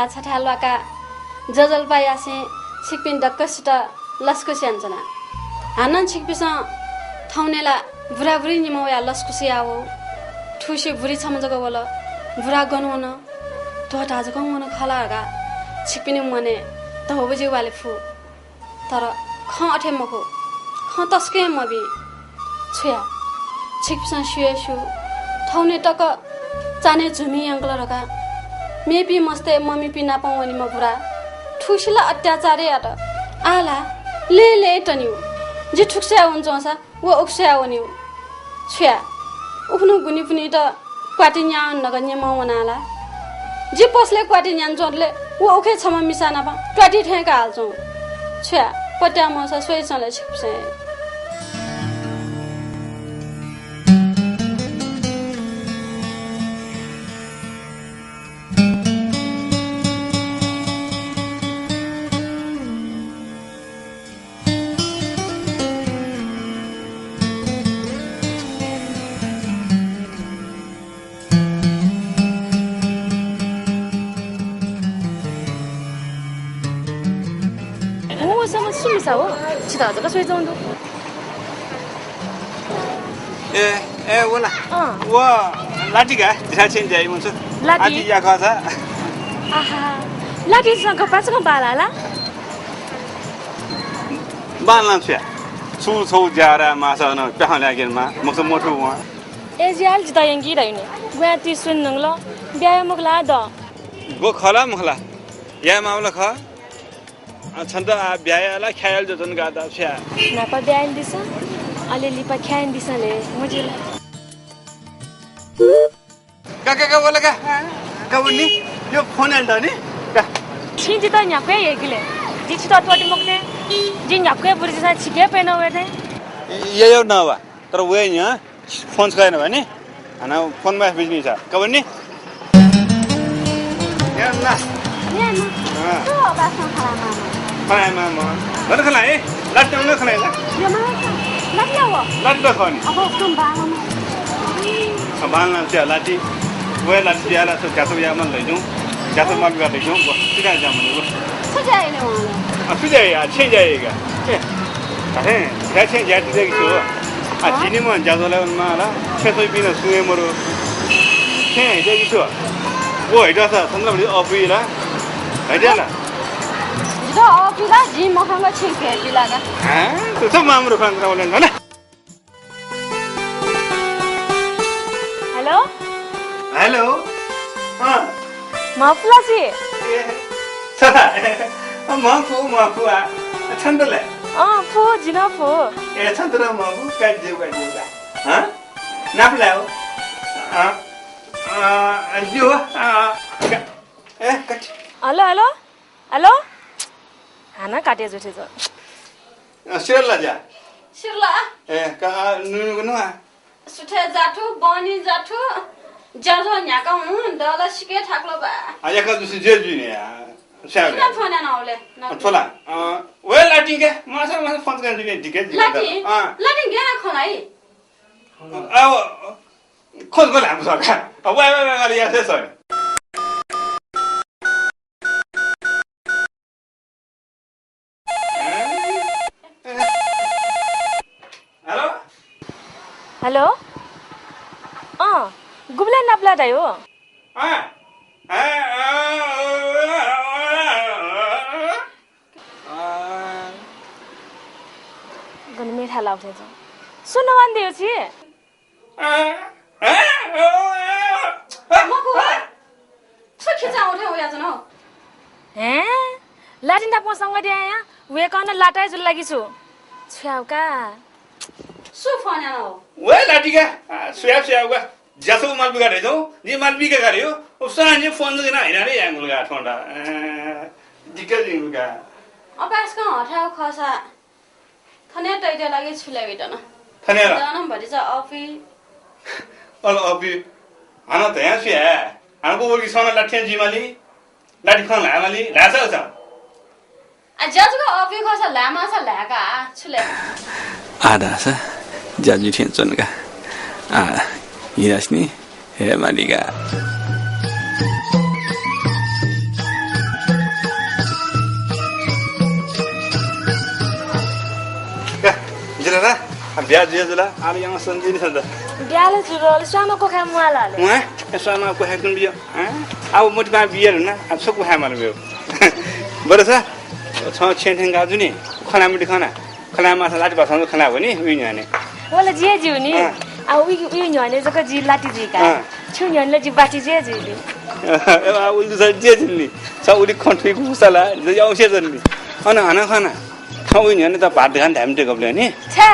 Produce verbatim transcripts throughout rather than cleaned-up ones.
छथाय् ल्वाकाः जजलपा यासें छिकपिं दक्वसित लसकुस यानाच्वना। हानं छिकपिन्सं थौंने ला बुराबुरी निम्ह वयाः लसकुस याः वः। थुसी बुरी छम्ह जक वल। बुरा गन वन? ध्वता जकं वन खला धकाः छिकपिनि मनय् धौबजि वाले फु। तर खँ अथे मखु, खँ तसकं मबी। छु याये, छिकपिन्सं स्यू हे स्यू, थौंने तक चान्हय् झुमि याङ्कल धकाः मेपिं मस्तय् ममिपिं नाप वनीम्ह बुरा थुसी ला अत्याचार हे यात। आः ला लय् लय् तनिउ। जि थुकथं याये वनाच्वंसा व उकथं याये वनीउ। छु याये, उखुन्हु गुनिपुनित क्वाति न्याः धकाः न्यने वना ला? जि पसलय् क्वाति न्यानाच्वंबलय् व उखे छम्ह मिसा नाप त्वाति थें काः हालाच्वं। छु याये, पत्याः मवःसा स्वयाच्वँ ले छिकपिन्सं हे। व सम सु मिसा हो? छितः जक स्वयाच्वं दु। ए, ए, व ला। अँ। व लाति का, धिरा छेँ ज्याइ मन्छु। लाति? आदि या खः सा। आहा, लातिसं गपाचकं बांला ला? बांलां छु याये? छु छौ ज्यारा मासा न प्याहां ल्यागेन मा, मक्स मथु वं। ए ज्याल जितः यंकी धाइने। ग्वां ति सुन नंगल, ब्याया मखला द। गो खला मखला। या मामला खः। अ, छन्त आ ब्याया ला ख्यायल जतन गादा छ्या। नापा ब्याया दिसा, अले लिपा ख्याया दिसा ले, मजिल। का, का, का, वल का। का, वन्नी। यो फोन आयल दनि। का। छिं जितः न्ह्याक्व हे यय्‌किले। जि छितः त्वःते मखुते। जि न्ह्याक्व हे बुरिजिसा छिके पेन वये थें। ये, ये, न वा। तर वये न्ह्यः फोन छकः याना नि। हानं फोन मा बिजनेस आ। का, वन्नी। या ना। या ना। अँ। तो बासन खला मामा। खला मामा। गन खला ए? लात न खला ए? यो मामा। लात न वो। लात न खनी। अब उसको बालम। बालम से लाति। वे लाति या ला तो क्या तो या मन ले जो। क्या तो मन का ले जो। वो सीधा जा मन वो। सु जाए ने वाला। आ, सु जाए या, छेँ जाएगा। ए। अरे, क्या छेँ जाए तो देखो। आ, हाँ? जिनी मन जा तो ले मन माला। छेँ तो बिना सुए मरो। छेँ जाएगी तो। वो है तो सा, समझ लो, अबुई ला। है तो ला। जितः अःपुइ ला, जिं मखंक छिं खय्‌पुइ ला का। हँ, तू सब मामु रुखान रौलेन, है ना? हेलो? हेलो? अँ। म्हपु ला छि? ए, सदा। अँ, म्हपु, म्हपु आ। छन्त ले? अँ, पु, जि नं पु। ए, छन्त नं म्हपु, काट ज्यू, काट ज्यू का। हँ? नाप ला हो? अँ, अँ, ज्यू, अँ, का-, ए, काट। Hello, hello? हेलो? हानं काटे जुथे जो। अ, सिरला जा। सिरला? ए, का, आ, नु, नु, नु, आ। सुथे जाथु, बनी जाथु, ज्याझ्वः न्ह्याका हुँ, दला सिके थाकलो बा। आ, याका जुसे जे जुने या। स्याउ किन ले। फोन याना होले? अ, थोला। अ, वे लाटिं के, मासा, मासा फोन कर जुने, दिके, दिके लाटिं? दला। अ। लाटिं के ना खोलाई? आ, ओ, खोज खोज, हम सब का। अ, वे, वे, वे, वे, या से सर। हेलो? हेलो? अँ, गुबलय् नापला धायो? अँ, अँ, अँ, अँ। गन मेथा लाउ थे जो। सुन वान देउ छि? मखु, छु खिचा उठे उया जन? हें? लाटिं नाप संगति आया, वय्‌कलं लाताय् जुल लागि छु? छ्याउ का। सु फोन याना हो? वे लाटिं का, आ, सुया, सुया का। ज्यासो माल बिगा रे जो, नि माल बिगा का रे हो। ओ साँझ फोन जक ना हिना रे यां गुल गा ठोंडा। ए, दिक्क जिंगु का। अपास का हथाउ खसा। थने तैते लागि छु ल्याबी दन। थने ला? दन भतिचा अफि। अल अफि। हानं धया छु हे? हानं को बोलकी सना लाठ्या जिमाली? लाठी खं ल्हायमाली? ल्हायसा उचा। आ, ज्याजुक अफि खसा ल्हायमासा ल्हायका, छु ल्याबी? आ धासा ज्याजु थें च्वनका। आ, हिरास्नी। हे मालिका। आ, ब्याहा जुया जुल, आले यां सन्दिनी सन्त। ब्याहा जुल, अले स्वामा कोखा मुआल अले। मुआ, ए, स्वामा कोखा कुन बियो? हँ? आ, व मोटी बा बियर ना, आ, छो कोखा मार बियो। बरु सा, छ छेँ थें गा जुनी, खना मुटी खना। खना मासा लाति बासन खना वनी, उइ न्ह्यःने। वला जिया जिउनी। अँ। आ, उइ, उइ न्ह्यःने जक जि लाति जिका। अँ। छु न्ह्यःने जि बाति जिया जिउनी। ए, आ, उलि सा जिया जिउनी। सा उलि खन थुइ पुसा ला, जि औसे जन्नी। अन हना खना। थौं उइ न्ह्यःने त भात खान धाइम ते गबले नि। छा,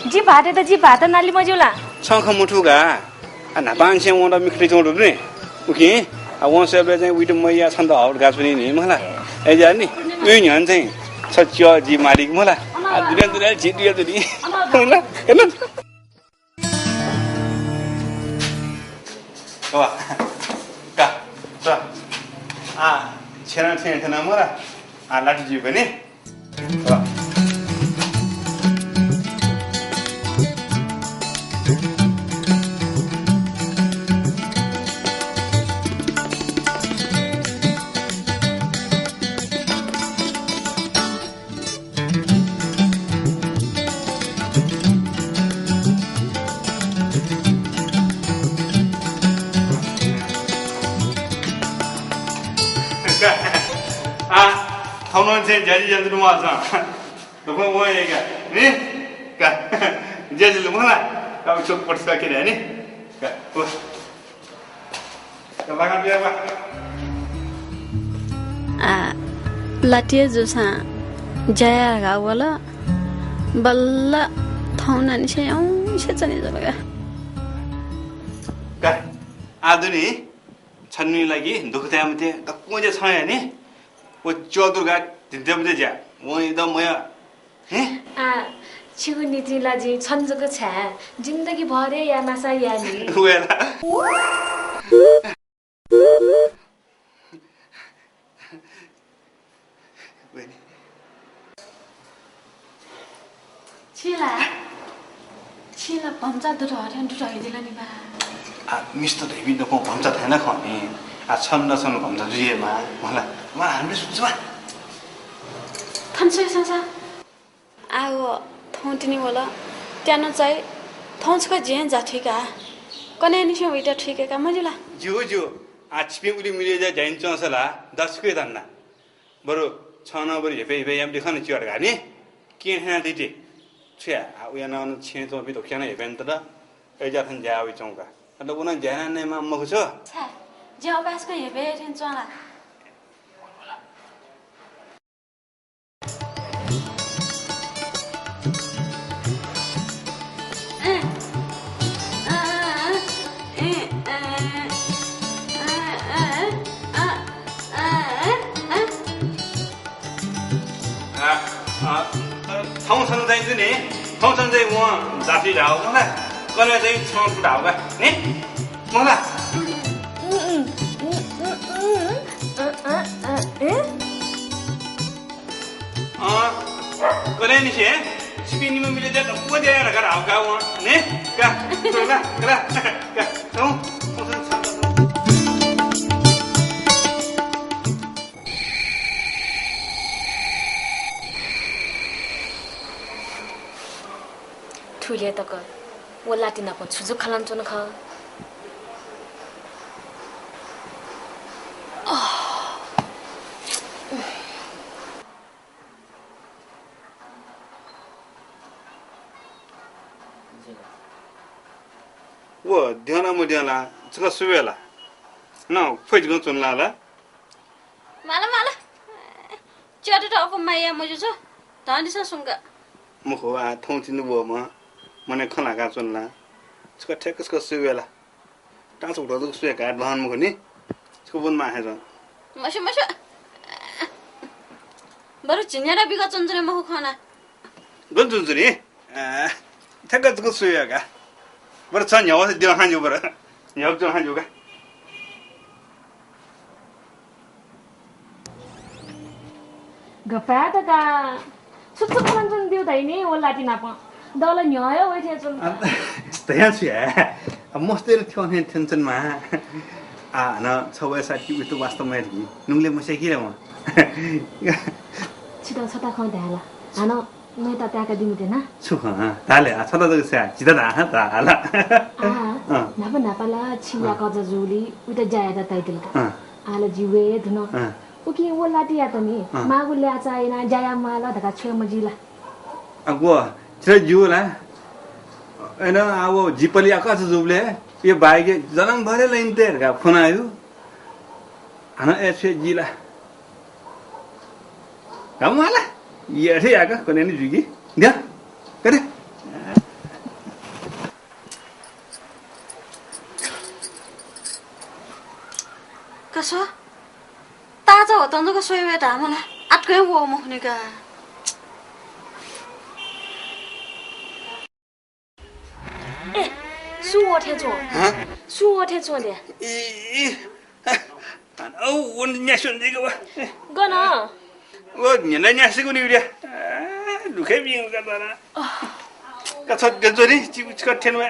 जि भात त जि भात नाली मजुला। छ ख मुठु गा। आ, न्हापांनिसें वं त मिखा च्वंगु दु नि। उकिं, आ, वं स्वयेबलय् चाहिँ उइत मैया छन्त हौत गाः च्वनी नि, मला। ए, जा नि, उइ न्ह्यःने चाहिँ छ च्यः जि मालिक, मला। आ, दुनिया, दुनिया, झी दुनिया, दुनिया। मला, हेर्नु। वा, का, च। आ, छेना छेँ थेना, मला। आ, लाति जुइबनि। आ, थौं नं चाहिँ ज्याझ्वः यानाच्वने म्वाःसा। दक्वं वं हे का, नि? का। ज्याझ्वः लु मला। का, उ चोक पट्स का के नि? का, व। का, बागा बिया बा। आ, लातिया जूसां ज्या यायेगु वल। बल्ल थौं नं निसें औंसे च्वने जुल का। का, आः दुनि। छन्हुया लागि दुःख ताये मते, दक्वं ज्या छं याये नि। व च्वः दुर्गा धिंते मते ज्या। वं एकदम मया। हें? आ, छिगु निंतिं ला जिं छन्हु जक छाय्, जिन्दगी भर हे याये माःसा याये नि। वय् ला। वय् नि। छिं ला, छिं ला भम्चा दुत हथें दुत हइदिल नि बा। आ, मिस्त धइपिं दक्वं भम्चा धायेन खः नि। आ, छन्हु न छन्हु भम्चा जुइ हे माः, मला। मला, हानं सुच बा। थन स्वये संसा। आ, व थौं तिनि वल। त्यानु चाहिँ थौं छकः जिं जा थुइका। कन्हय् निसें वइत थुइके का मज्यू ला? ज्यू, ज्यू। आ, छिपिं उलि मिले जा ज्याइन च्वंसा ला, दसकुए धन्दा। बरु छं नं बरु हेपय् हेपय् यानादी खन च्यः धकाः नि। केहेँ थें यानादी ति। छु याये, आ, उया नं छेँय् च्वंपिं धक्व नं हेपय् यानातल। अय्‌जा थन ज्या वइ च्वंका। अले उ नं ज्या याना नयेमाः मखु छु। छाय्, ज्या उपासक हेपय् थें च्वं ला? आ, आ, थौं छन्हु चाहिँ जुनि, थौं छन्हु चाहिँ वं जाति धाःगु मला, कन्हय् चाहिँ छं थुइकाः धाःगु का, नि? मला। अँ, कन्हय् निसें छिपिं निम्ह मिले ज्या दक्व ज्या याये धकाः धाःगु का वं, नि? का, का, का, का, थौं, थौं छन्हु। थुलि तक व लाति नाप छु जक खँ ल्हानाच्वन खः। व द्यं ला मद्यं ला, छकः सु वये ला? न, फैजि गं च्वन ला ला? माला, माला। च्वयातःगु अप्वः माया मज्यू छु, धंदिसँ सुंक। मखु, आः थौं तिनि वःम्ह मनय् खँ ल्हाकाच्वन ला? छकः ठ्याक्क छकः सु वये ला? तां छकः धंगु सु वये का, ल्हान मखु नि। छकः ब्वनेमाः हे जं। Monsieur, monsieur. बरु झिंन्यादँ बिकाच्वनाच्वने मखु खः ना। गन च्वनाच्वनी? आ, ठ्याक्क जक सु वये का। बरु छ न्ह्यः वःसा द्यं हां ज्यू बरु। न्ह्यः च्वं हां ज्यू का। गपाय् धकाः छु छु खँ ल्हानाच्वनादिउ धाइ नि व लाति नाप। दल न्ह्यः हे वइ थें च्वन। आ, धयां छु याये? आ, मस्तय्‌त थ्यं थें थ्यनाच्वनेमाः। आ, हानं छ वय्‌सा कि उइत वास्ता मयाः धुंकल। नुगलय् मस्याकी ला वं। छितः छता खँ धाये ला? हानं नयेत ताय्‌कादी मते ना। छु खँ, हँ? धाले, आ, छता जक छाय्, जिता धा, हँ, धा, हाला। आ, अँ। न्हापा न्हापा ला छिया अँ। कचा जूगुलिं उइत ज्या यायेत तयादिल का। अँ। आ ला जि वये धुन। अँ। उकिं व लातियात नि, अँ। माःगु ल्याःचाः यानाः ज्या याये म्वाल धकाः छ्वये मजिल ला। आ, व, छितः ज्यू ला? अन आ व जि पलिया कचा जूबलय्, ए बाइके जनमभर हे लइन्ते धकाः फोन आयो। हानं ए छ्वये जि ला? का म्वाल ला? यथे याका कोने नि जुगी। द्या। करे। कसो? ताजा होतं जक स्वये वये धाःम्ह ला आतकं हे वः मखुनि का। ए, सु वः थें च्वं? हँ? सु वः थें च्वं दे? ए, ए, औ, वन न्यासि वने दिगु वा। गन? ओ, न्यना न्यासिगु नि उड्या। आ, दुःखै बिंगु का दरा। अह। का छ गजोरी, चिकु चिकट थें वा।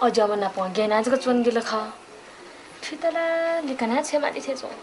अज्याःम्ह नाप गय् यानाः जक च्वनादिल खः। थुइत ला लिकनाः छ्वये माली थें च्वं।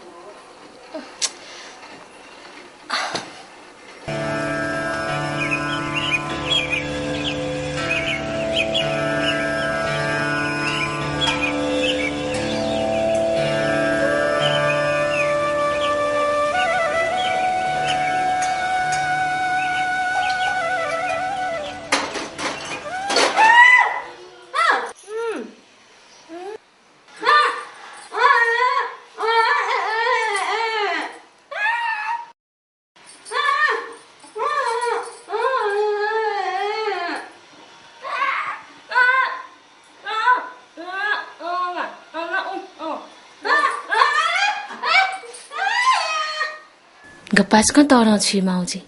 गपासकं तःधं छु याये माः जि।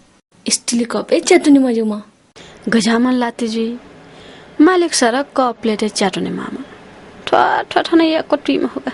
स्टिल कपय् च्या तुने मज्यूम्ह। गज्याःम्ह लाति जुइ। मालिक सारा कप प्लेटय् च्या तुने माःम्ह। थ्व, थ्व थन याक्व तुइ मखु का।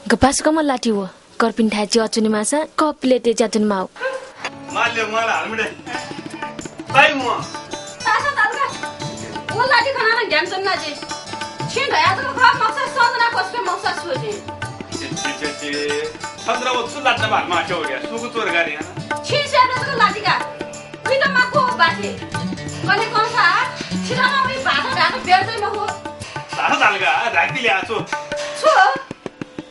गपासकं लाति व कर्पिन्थाय् च्या तुने माःसा कप प्लेटय् च्या तुने माः। माले, माला, हाल मिटे। ताइ म। तासा तालुका। व लाति खनाः नं ज्ञान च्वना जि। छिं धया जक खः, मखुसा सजना पसुके मखुसा छु जि। छि, छि, छि, छि। सन्द्र व छु लात भात माछ्या हो क्या? सुगु चोर गाडी हना। छिं स्यादे जक लाति का। उइत माक्व बाथे। कन्हे कंसा, छितः नं उइ भात भात बेर जुइ मखु। तासा तालुका, राखि ल्या छु। छु?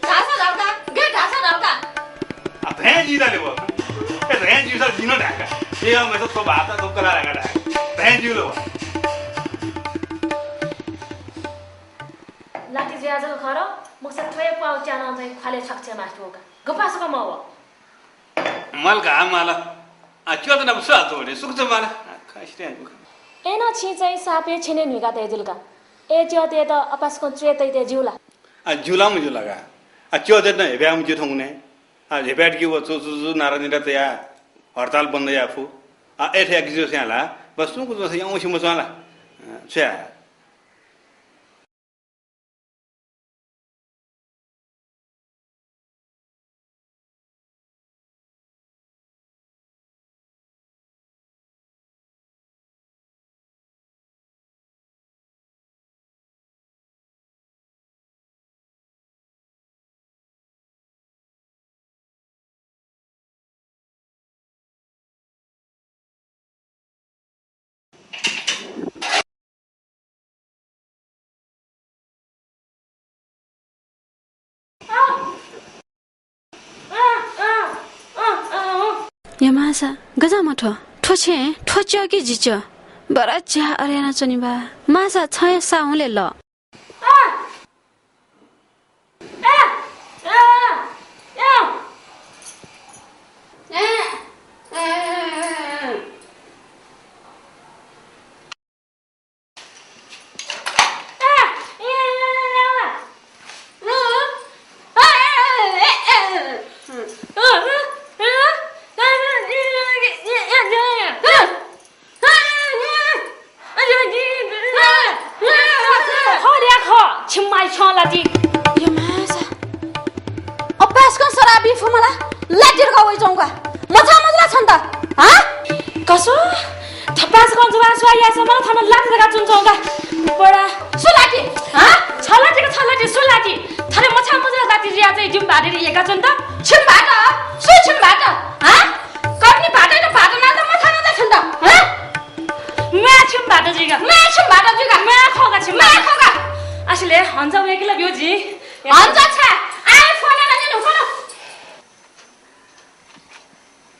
धाःसा धाल का, गय् धाःसा धाल का। आ, धयां जि धाले व। ए, धयां जि सा जिं नं धाये का। ए, अ, मैं तो, तो बात, तो कला लगा धाये। धयां जि लो। लाति जुया जक खर, मखुसा थ्वया प्वाः च्यानं चाहिँ ख्वालय् छकछे मास्ति वः का। गपासकं मव। माल का, माल। आ, च्वत नाप छु हातो रे, सुकुच माल। आ, खासिते दुख। ए न छिं चाहिँ सापय् छेनय् न्हुइका तयादिल का। ए च्यःतय्त अपासकं च्वय् तइतय् ज्यू ला? आ, ज्यू ला मज्यू ला का? आ, च्यःतय्त नं हेब्याः मज्यू थौंकन्हय्। आ, हेब्याः कि व चु, चु, चु नारा निरा तयाः हडताल बन्द याये फु। आ, अथे याके ज्यू स्यां ला, बस सुकुच याउँसे मच्वं ला। आ, छु याये? या मासा, गज्याःम्ह थ्व? थ्व छेँ, थ्व च्यः कि जि च्यः? बरा च्याः अरयाना च्वनी बा। मासा, छं हे सा हुँ ले ल। यो मासा। अपाय्सकं सराः बी फु मला, लाति धकाः वइच्वंगु का। मछाः मजू ला छन्त, हँ? कसो? थपाय्सकं जुवास्वाः याःसा मला थन लाति धकाः च्वनाच्वंगु का। बडा। सु लाति? हँ? छ लाति का, छ लाति, सु लाति? थथे मछाः मजू ला लाति जुयाः चाहिँ जिमि भाःत यय्काच्वन त? छिमि भाःत? सु छिमि भाःत? हँ? कर्पिनि भाःतयात भाःत नां त मछाः मजू ला छन्त, हँ? म्वाये छिमि भाःत जुइका। म्वाये छिमि भाःत जुइका। म्वाये खः का छिमि। म्वाये खः का। असले हन्च वय्के ला ब्यू जि। हन्च छाय्? आः फोन याना न्यने हुँ।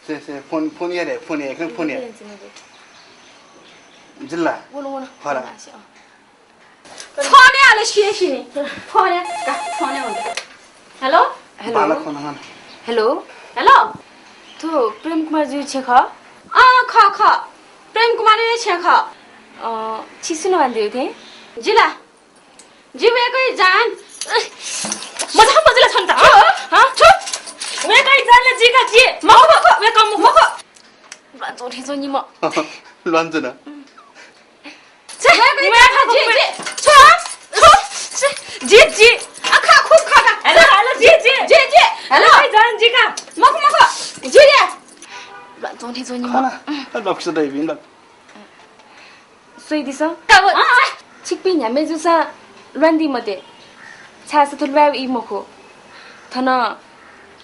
से, से, फोन, फोन याये, फोन याये, फोन याये। जिल्ला। One, one. हला। फोन याये, अले सिने, सिने। फोन याये, का, फोन याये। हेलो? हेलो? बाला फोन हन। हेलो? हेलो? थ्व प्रेम कुमार जुया छेँ खः? अँ, खः, खः। प्रेम कुमारया छेँ खः। अँ, छि सुनां वनादिल थें? जिल्ला। जि वय्कःया जान। मछाः मजू ला छन्त, हँ? छु? हँ? छु? वय्कःया जान ला जि का, जि। मखु, मखु। वय्कः मखु। मखु। ल्वानाच्वं थें च्वं नि म। ल्वानाच्वन। छे, वय्कःया जान जि, जि। छु? छु? जि, जि। आ, खः, खुब खः का। हेलो, हेलो, जि, जि। जि, जि। हेलो। वय्कःया जान जि का। मखु, मखु। जि रे। ल्वानाच्वं थें च्वं नि म। खला। आ, लक्ष्य दैवी, लक्ष्य। स्वयादिसँ। का व-, अँ, अँ। छिकपिं न्ह्याम्हे जूसां ल्वानादी मते, छाय्‌धाःसा थ्व ल्वाये ई मखु। थन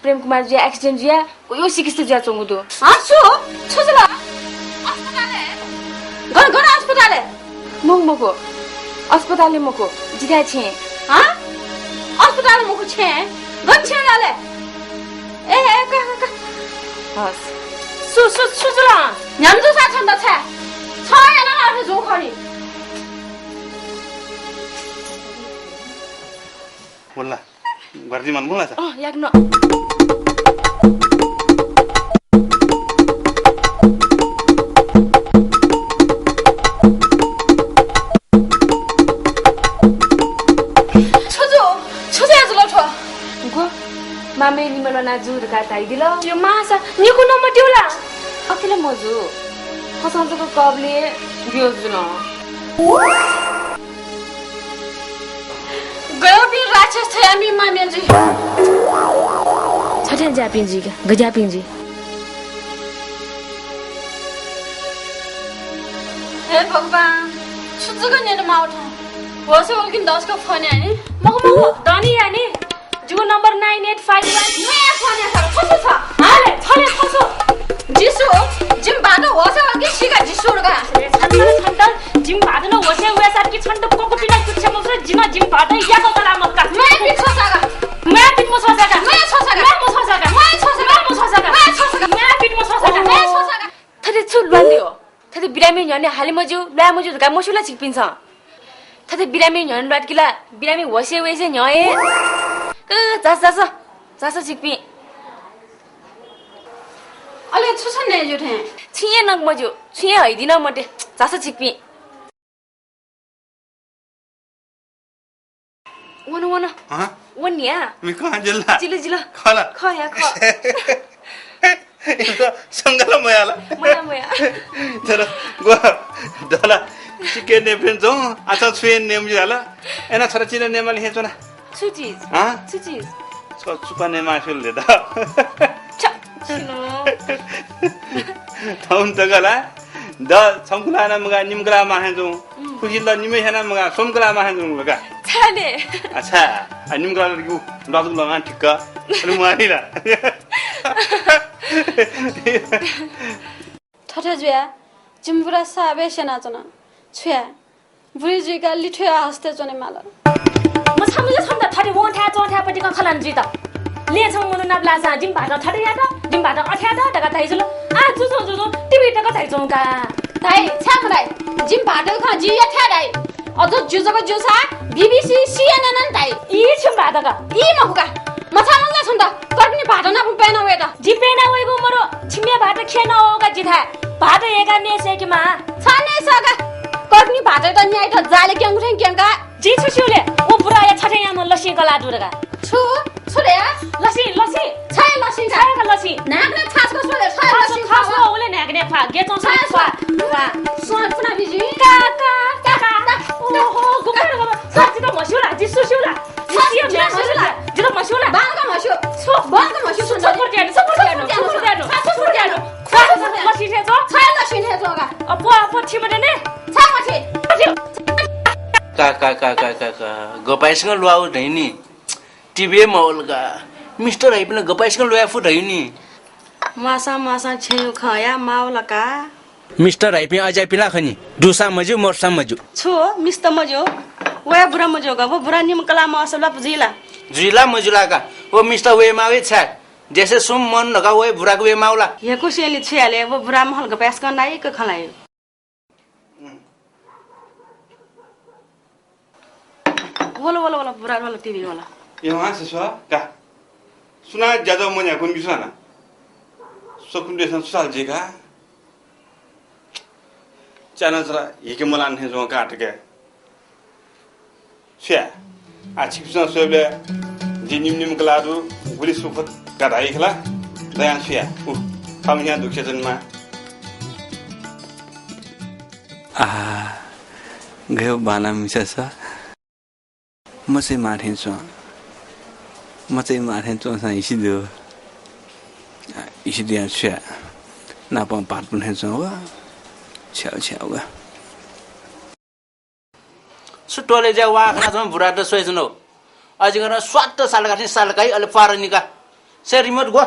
प्रेम कुमार जुया accident जुयाः व यो चिकित्सा जुयाच्वंगु दु। हँ, छु? छु जुल? अस्पतालय्? गन, गन अस्पतालय्? मखु, मखु। अस्पतालय् मखु, जिथाय् छेँय्। हँ? अस्पतालय् मखु, छेँय्? गन छेँय् ला ले? ए, ए, का, का, का। हस्। छु, छु, छु जुल? न्ह्याम्ह जूसां छन्त छाय्? छ यानाः अथे जू खनी। वल्ला, घरतिइ मन मुला छ। अँ, याक न। छु जू, छु जुयाजुल थ्व? गु? मामय् निम्ह ल्वाना जू धकाः धाइदिल। यो मासा निकु नं मद्यू ला? अथे ला मजू। थसं जक कबलय् ब्यू जुल। गय्पिं राक्षस थज्याःपिं मामय् जुइ। छथ्यां ज्याःपिं जुइ का, गज्याःपिं जुइ। हे भगवान, छु जक न्यने माःगु थ्व। होश वल कि दसक फोन याये नि? मखु, मखु, दनि याये नि। जिगु number nine eight five one। नया फोन याये सागा, छु छु छ? हाले, छले छु छु? जिसु, जिमि भाःत होश वल कि सीका जिसु धकाः। ए, छन्त, छन्त, जिमि भाःत नं होशय् वय्‌सा कि छन्त ककुपिना कुच्छे मखु, जि नं जिमि भाःत याक कला मखु का। नया पित छ सागा। नया पित मछ्वः सागा। नया छ सागा। नया मछ्वः सागा। नया छ सागा। नया मछ्वः सागा। नया छ सागा। नया पित मछ्वः सागा। नया छ सागा। थथे छु ल्वानादी हो? थथे बिरामी न्ह्यःने हाले मज्यू, ल्वाये मज्यू धकाः मस्यू ला छिकपिन्सं? थथे बिरामी न्ह्यःने ल्वात कि ला, बिरामी होशय् वय्‌से न्ह्यः हे। अ, झासँ, झासँ, झासँ छिकपिं। अले छु छु नयेज्यू थें? छुं हे नक मज्यू, छुं हे हइदि नं मते, झासँ छिकपिं। One, one. हँ? वन या। मि कहाँ जिल्ला? जिल्ला, जिल्ला। खला। ख या, ख। इमित संगला मयाला। मया, मया। तर ग्व दला चिके नेफेन जं, आचा छुए नेम जिला। एना छरा चिना नेमाल हे चोना। छु चिज? हँ? छु चिज? छ चुका नेमा फिल दे दा। छ, छिनो। थाउन तगला। द छंकुला ना मगा निमकला माहे जं। उम्। खुजिल निमे हेना मगा सोमकला माहे जं लगा। छाले। अच्छा, आ निमकला लगिउ, लगिउ लगा ठिक्क। अरे मानिला। थथे जुया, जिमि बुरा साबे स्यनाच्वन। छु याये? बुरी जुइका लिथ्वया हस्ते च्वने माल। मछामुझे छन्त थथे वंथाय् च्वंथाय्‌पट्टि खँ खँ ल्हाना जुइत। ले छं मनू नाप लाःसां जिमि भाःतं थथे यात, जिमि भाःतं अथे यात धकाः धाइजुल। आः जुजुं जुजुं टिभी तक धाइच्वंका। धाइ, छाय् मधाइ? जिमि भाःतया खँ जिं यथाय् धाइ। अझ ज्यू जक ज्यूसा BBC CNN नं धाइ। ई छिमि भाःतं का। ई मखु का। मछामुझे छन्त कर्पिनि भाःतं नाप प्यना वयेत। जि प्यना वइगु मरु, छिमिया भाःतं ख्यना वःगु का जिथाय्। भाःतं यय्‌काः नये सय्‌केमाः। छ नये सय्‌का। कर्पिनि भाःतयात न्यायेत जालय् क्यंगु थें क्यंका। जिं छु स्यू ले, व बुराया छथें याःम्ह लसिं कलाः दु धकाः। छु? छु ले? लसिं, लसिं। छाय् लसिं का? छाय् का लसिं? न्हाय्‌कने छासक स्व ले, छाय् लसिं खा, खा। उले न्हाय्‌कने खा, गेचं छाय् खा। खा। सों पुना बिजि। का, का, का, का। ओहो, गुकर, गुकर। सच्चि त म्हस्यू ला, जिं छु स्यू ला? जितः म्वाःस्यू ला? जितः म्वाःस्यू ला? बांलाक म्वाःस्यू। छु? बांलाक म्वाःस्यू। छु, छु फुर्त्यानु? छु फुर्त्यानु? छु फुर्त्यानु? छु फुर्त्यानु? छु फुर्त्यानु? छु फुर्त्यानु? छु लसिन हे च्वं? छु लसिन हे च्वं का? अप्वः, अप्वः, थिमते ने। छु मछि? का, का, का, का, का, का। गपाय्‌सकं ल्वाः वः धइनि। टिभी हे मवल का। मिस्टर हाइपिं ला गपाय्‌सकं ल्वाये फु धइनि। म्वाःसां, म्वाःसां छेँयु खँ या मावल का। मिस्टर हाइपिं अज्याःपिं ला खनी। दुसां मज्यू, मरुसां मज्यू। छु, मिस्त मज्यू? व हे बुरा मज्यू का, व बुरा निम्ह कलाः मवःसा ला जुइ ला? जुइ ला मज्यू ला का? व मिस्त वये माः हे छाय्? देशय् सुं मन धकाः व हे बुराक वये माः ला? हेकुसेंलि छु याले, व बुरा महल गपाय्‌सकं नाइक खँ ल्हाइ। वल, वल, वल, बुरा वल, टिभी वल। ए, हाँ, ससुवा, का। सुनां ज्याझ्वः मन्याकूनि कि सुनां? सकसिनं छु धाल जुइ का? च्यान्हु चला हिके मलाः थें च्वं का थुके। छु याये? आः छिकपिन्सं स्वयेबलय् जि निम्ह निम्ह कलाः दु, गुलि सुख का धाइ खला। दयां छु याये? उ, थःम्हं दुःख च्वनेमाः। आहा, गय् बांलाम्ह मिसा सा। मचाइ माः थें च्वं। मचाइ माः थें च्वंसां हिसि दु। आ, हिसि दुयां छु याये? नापं पाटपुन थें च्वं व। छ्याउ, छ्याउ व। छु टोलय् ज्या वाः खनाच्वंम्ह बुरात स्वयाच्वनागु? अजिं गन स्वात्त सालका थें सालकाइ अले पार निका। से रिमोट ग्व।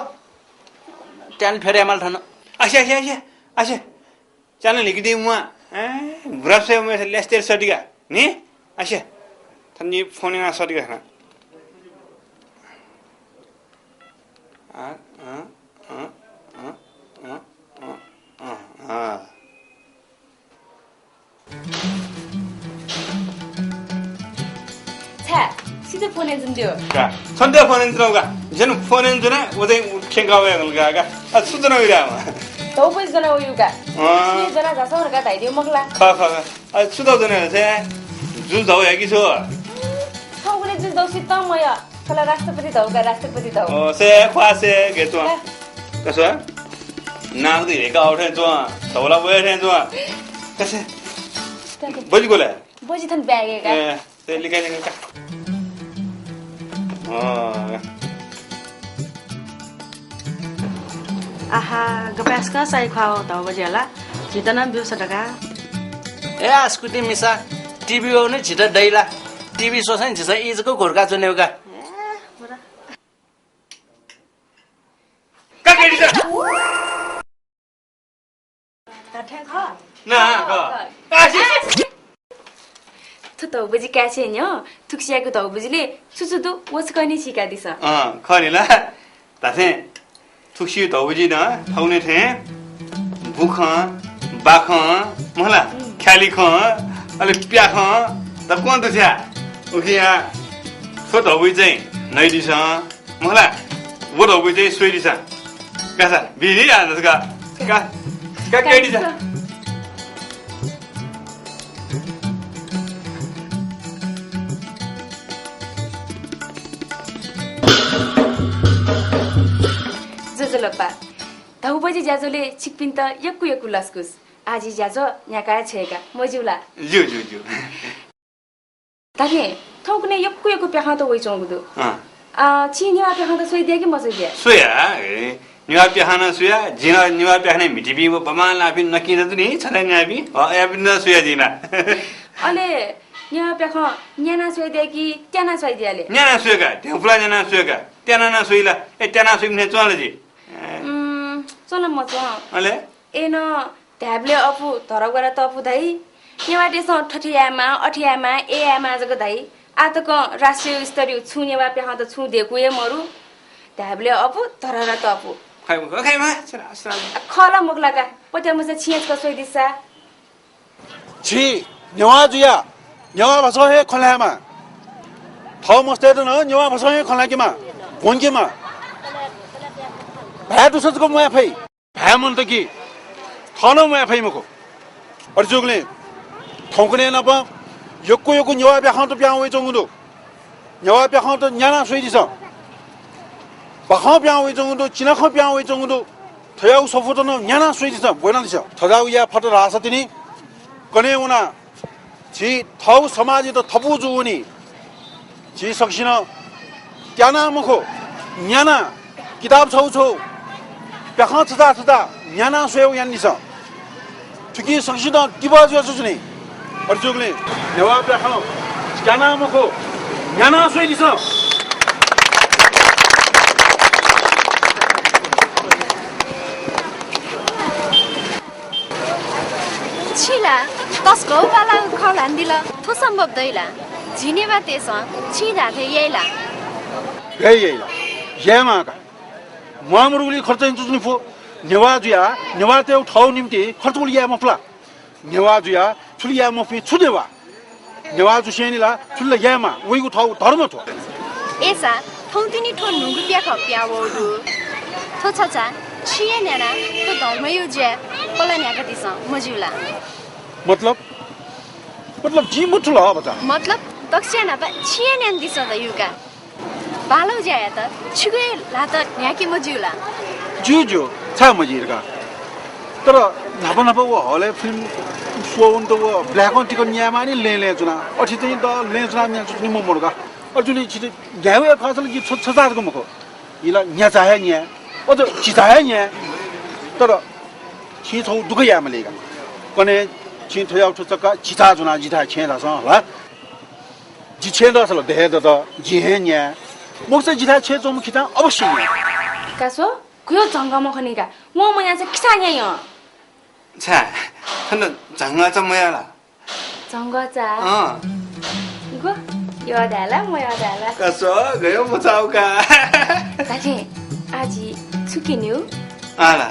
त्यान फेरय् माल थन। आसे, आसे, आसे, आसे। च्यान्हु लिकि दइ म्वाः। ए, बुरा स्वये म्वाः ल्यास्तेर सतिका। नि? आसे। थन नि फोन याना सतिका खना। आ, आ, आ। छाय्, सिधे फोन यंजुन द्यः। का, छन्त फोन यंजुन का। झन फोन यंजुन, व चाहिँ थ्यंका वये हल का, का। आ, छु ज्वना वइ रे आमा? धौबजि ज्वना वइ का। अँ। छि ज्वना झासँ का धाइदिउ मखु ला? ख, ख, ख। आ, छु धौ ज्वना छे? जुस धौ हे कि छु? थौंकन्हय् जुस धौ सित मय। खला राष्ट्रपति धौ का, राष्ट्रपति धौ। अँ, से, ख्वाः से, गय् च्वं। का। का स्व। नाक दु हेका आउ थें च्वं। धौला वये थें च्वं। का से। का के? बजि ग्व ले? बजि थन ब्यागे का। ए, ते लिका लिका का। अँ। आहा, गपाय्‌सकं साइ ख्वाः धौबजि ला। झीत नं ब्यूसा धकाः। ए, आस्कुति मिसा, टिभी वःगु नि झीत दइ ला? टिभी स्वःसां झीसं ई जक घोर्का च्वनेगु का। ए, बुरा। का केटी सा? धात्थें खः। ना, खः। आसे। थ्व धौबजि काय् छेँ न्ह्यः थुकसियागु धौबजिले छु छु दु, व छकः नि सीकादिसँ। अँ, खः नि ला। धात्थें थुकसिया धौबजि नं थौंकन्हय् थें बुखँ, बाखँ, मखु ला, ख्यालिखँ, अले प्याखँ, दक्वं दु थ्या। उकिं आ, थ्व धौबजि चाहिँ नइदिसँ। मखु ला, व धौबजि चाहिँ स्वइदिसँ। का सा, बिनि आ, का, का, का, का, केडी सा। ज्वजलपा, धौबजि ज्याझ्वलय् छिकपिन्त यक्व यक्व लसकुस। आः जि ज्याझ्वः न्ह्याकाः छ्वयेका, मज्यू ला? ज्यू, ज्यू, ज्यू। धात्थें थौंकन्हय् यक्व यक्व प्याखंत वइच्वंगु दु। अँ। अ, छिं नेवाः प्याखंत स्वयादिया कि मस्वयादिया? स्वया, ए, नेवाः प्याखं नं स्वया, जिं नं नेवाः प्याखनय् म्हितीपिं व बांबांलाःपिं नकिं दु नि, छथाय् न्याःपिं, अ, अय्‌पिन्त नं स्वया जिं ला। अले नेवाः प्याखं न्यानाः स्वयादिया कि त्यानाः स्वयादिया ले? न्यानाः स्वया का, ध्यबा पुलाः न्यानाः स्वया का, त्यानाः नं स्वइ ला, ए, त्यानाः स्वइम्ह थें च्वं ला जि? ए। उम्, च्वं ला मच्वं। अले? अय्‌नं धायेबलय् अप्वः धरहरा त अप्वः धाइ। नेवाःतय्‌सं थथे यायेमाः, अथे यायेमाः, अय् यायेमाः जक धाइ। आः तकं राष्ट्रिय स्तरीय छुं नेवाः प्याखंत छुं दय्‌कू हे मरु। धायेबलय् अप्वः धरहरा त अप्वः। खः मखु, खः मखु, सरा, सरा। खः ला मखु ला का? पत्याः मस्यू, छिं हे छकः स्वयादिसँ। झी नेवाः जुयाः नेवाः भाषां हे खँ ल्हायेमाः। थः मस्तय्‌त नं नेवाः भाषां हे खँ ल्हाकेमाः, ब्वंकेमाः। भाय् दुसा जक म्वाये फइ। भाय् मन्त कि थः नं म्वाये फइ मखु। अथे जूगुलिं थौंकन्हय् नाप यक्व यक्व नेवाः प्याखंत पिहां वइच्वंगु दु। नेवाः प्याखंत न्यानाः स्वयादिसँ। बाखं पिहां वइच्वंगु दु, चिनाखँ पिहां वइच्वंगु दु। थज्याःगु सफूत नं न्यानाः स्वयादिसँ, ब्वनादिसँ। थज्याःगु याये फत धाःसा तिनि कन्हय् वनाः झी थःगु समाजयात थपु जूवनी। झी सकसिनं त्यानाः मखु, न्यानाः किताब छगू छगू, प्याखं छता छता न्यानाः स्वयेगु यानादिसँ। थुकिं सकसितं तिबः जुयाच्वनी। अथे जूगुलिं नेवाः प्याखं त्यानाः मखु, न्यानाः स्वयादिसँ। छि ला तसकं बांलाःगु खँ ल्हानादिल, थ्व सम्भव दइ ला? झी नेवाःतय्सं छिं धाःथें याइ ला? याइ, याइ ला? यायेमाः का। म्वाःमदुगुलिं खर्च यानाच्वनी फु। नेवाः जुयाः नेवाःतय्गु थःगु निंतिं खर्च गुलि याये मफु ला? नेवाः जुयाः थुलि याये मफुपिं छु नेवाः? नेवाः जुसेंलि ला थुलि ला यायेमाः, वइगु थःगु धर्म थ्व। अय्सा थौं तिनि थ्व न्हूगु प्याखं पिहां वःगु दु। थ्व छचा छिं हे न्यानाः थ्व धर्मया ज्याय् पला न्ह्याकादिसँ, मज्यू ला? मतलब? मतलब जिं मथुल भचा? मतलब दक्वस्यां न्हापां छिं हे न्यानादिसँ धयागु का। बांलाःगु ज्या यायेत छिगु हे ल्हात न्ह्याके मज्यू ला? ज्यू, ज्यू, छाय् मज्यू धकाः। तर न्हापा न्हापा व हलय् फिल्म शो वनेत व black-ं तिकः न्यायेमाःनि लँय् लँय् च्वनाः। अथे चाहिँ द लँय् च्वनाः न्यायेत निम्ह मदु का। अथे जुलिं छितः न्यायेगु हे खःसा ला जि छ-, छचाःगु मखु। जिं ला न्याचाः हे न्याये। अझ झिचाः हे न्याये। तर छिं छगू दुःख यायेमाली का। कन्हय् छिं थज्याःगु थ्व चक्का झिचाः ज्वनाः जिथाय् छेँ धाःसां ला। जि छेँ दःसा ला दये दत, जिं हे न्याये। मखुसा जिथाय् छेँय् च्वंम्ह खिचां अवश्य न्याये। का स्व, गुयो झंगःम्ह खनी का। वं मन्याःसा खिचां न्याय्। छाय्, थन झंगःचा मयः ला? झंगःचा? अँ। गु? यः धाये ला, मयः धाये ला? का स्व, गयो मचाउ का। दाथे, आः जि छु किन्यु? आः ला?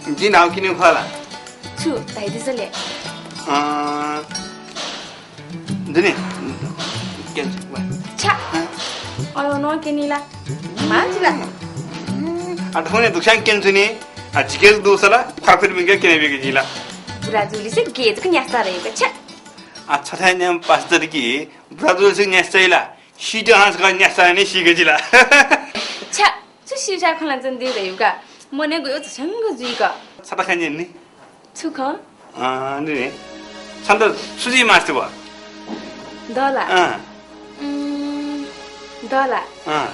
जिं न्हापा किन्यु खः ला? छु, धाइदिसँ ले। अँ, दुने, क्यन छु, वा। छ्या। हँ? अलो न क्यनी ला? मां छु ला? आ, थौंया दुगुस्यां क्यन छु नि? आ, झिके दुसा ला, ख्वाफिर मिंके क्यने बिके जिं ला। बुरा जुलिसे गे जक न्यास्ता रहे का, छ्या। आ, छथाय् न्याम्ह पास्टर कि, बुरा जुलिसे न्यास्ता ला, सिद्ध हांस का न्यास्ता ने सीके जिं ला। छ्या। छु सिउसा खँ ल्हानाच्वनादिउ धयागु का। मनय् गयो झसंक जुइक। छता खँ न्यने नि। छु खँ? अँ, नि नि। छन्त छु जुइ मास्ति व? द ला? अँ। उम्, द ला? अँ।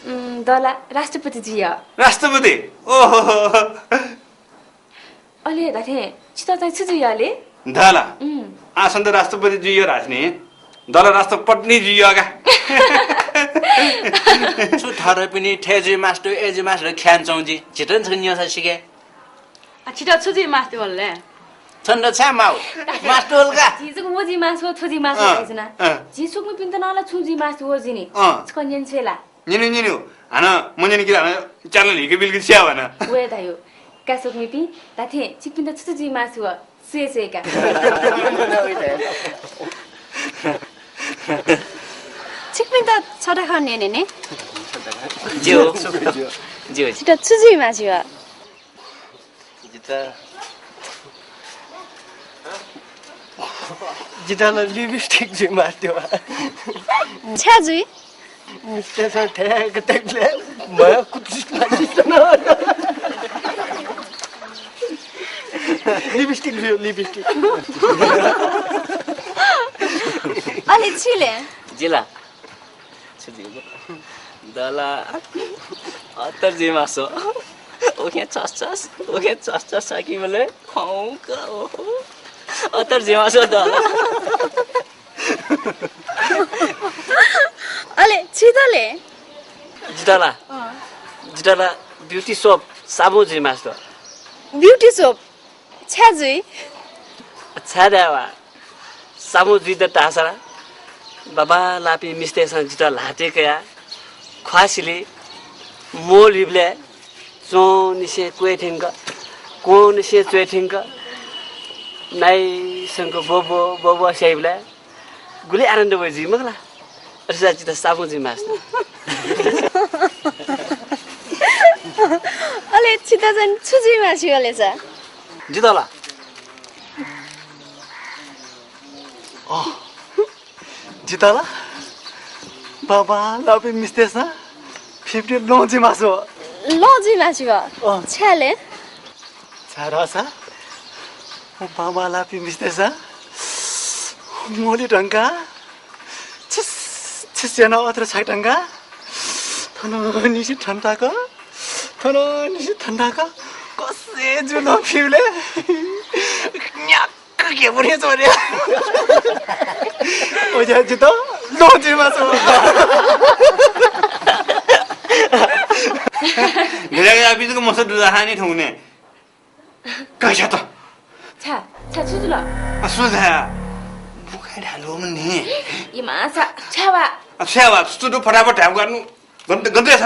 उम्, द ला राष्ट्रपति जुइ। राष्ट्रपति? ओहो। अले धाथें, छितः चाहिँ छु जुइ अले? द ला? उम्। आः छन्त राष्ट्रपति जुइ धाःसा नि, द ला राष्ट्रपत्नी जुइ का। छु थःपिनि थथे जुइ मास्ति, अथे जुइ मास्ति ख्यानाच्वं जि। झीत नं छकः न्यंसा सिके। आ, छितः छु जुइ मास्ति वल ले? छन्त छाय् माउ? मास्ति वल का। झी जक व जुइ मास्ति व, थ्व जुइ मास्ति व अँ, धाइच्वना। अँ। झी स्वकुमिपिन्त नं ला छुं जुइ मास्ति व जिनि। अँ। छकः न्यने छ्वये ला? न्यने, न्यने। हानं मन्यने कि हानं च्यानल हिके बिल कि स्याः हानं। वया धायु। का स्वकुमिपिं, धाथें छिकपिन्त छु छु जुइ मास्ति व, स्वये स्वये का। छिकपिन्त छता खँ न्यने नि। ज्यू। ज्यू। छितः छु जुइ मास्ति व? जितः, जितः ला लिपस्टिक जुइ मास्ति व। छाय् जुइ? मिस्तेसं थ्याक्क तयेबलय् म्ह कुतुस लागिसन। लिपस्टिक जुइ, लिपस्टिक। अले छि ले? जि ला? छु जुइ? द ला अत्तर जुइ मास्ति। उखें छसछस, उखें छसछस साकिबलय् खंक, ओहो। अत्तर जुइ मास्ति द ला। अले छितः ले? जितः ला? अँ। जितः ला beauty soap साबुन जुइ मास्ति। Beauty soap? छाय् जुइ? छाय् धायेवा, साबुन जुइत धाःसा ला, बांबांलाःपिं मिस्तय्सं जितः ल्हातय् कयाः ख्वाः सिलय् मोल बीबलय् च्वंनिसें क्वय् थ्यंक, क्वंनिसें च्वय् थ्यंक, नाइसंक ब्वब्व, ब्वब्व स्याइबलय् गुलि आनन्द वइ जुइ मखु ला? अथे जुयाः जितः साबुन जुइ मास्ति। अले छितः चाहिँ छु जुइ मास्ति अले सा? जितः ला? अँ। जितः ला? बांबांलाःपिं मिस्तय्सं fifty लं जुइ मास्ति। लं जुइ मास्ति? अँ। छाय् ले? छाय् धाःसा व बांबांलाःपिं मिस्तय्सं मोलय् धंकाः छिस, स्याना अत्र छाकटंका थन निसि थन्ताक थन निसि थन्ताक कसे जुन फिउले न्याक्क घेपुरे चोरे। ओजा जित लोजी मासो। गजा गजा बिजुक मसो दुजा हानि ठौने। कैसा त? छा, छा छु जुल? आ, सुझा। बुखाइ ढालु मन्ने। इमा सा, छावा। आ, छावा, सुदु फटाफट ढाम गर्नु। गन्त, गन्त छ।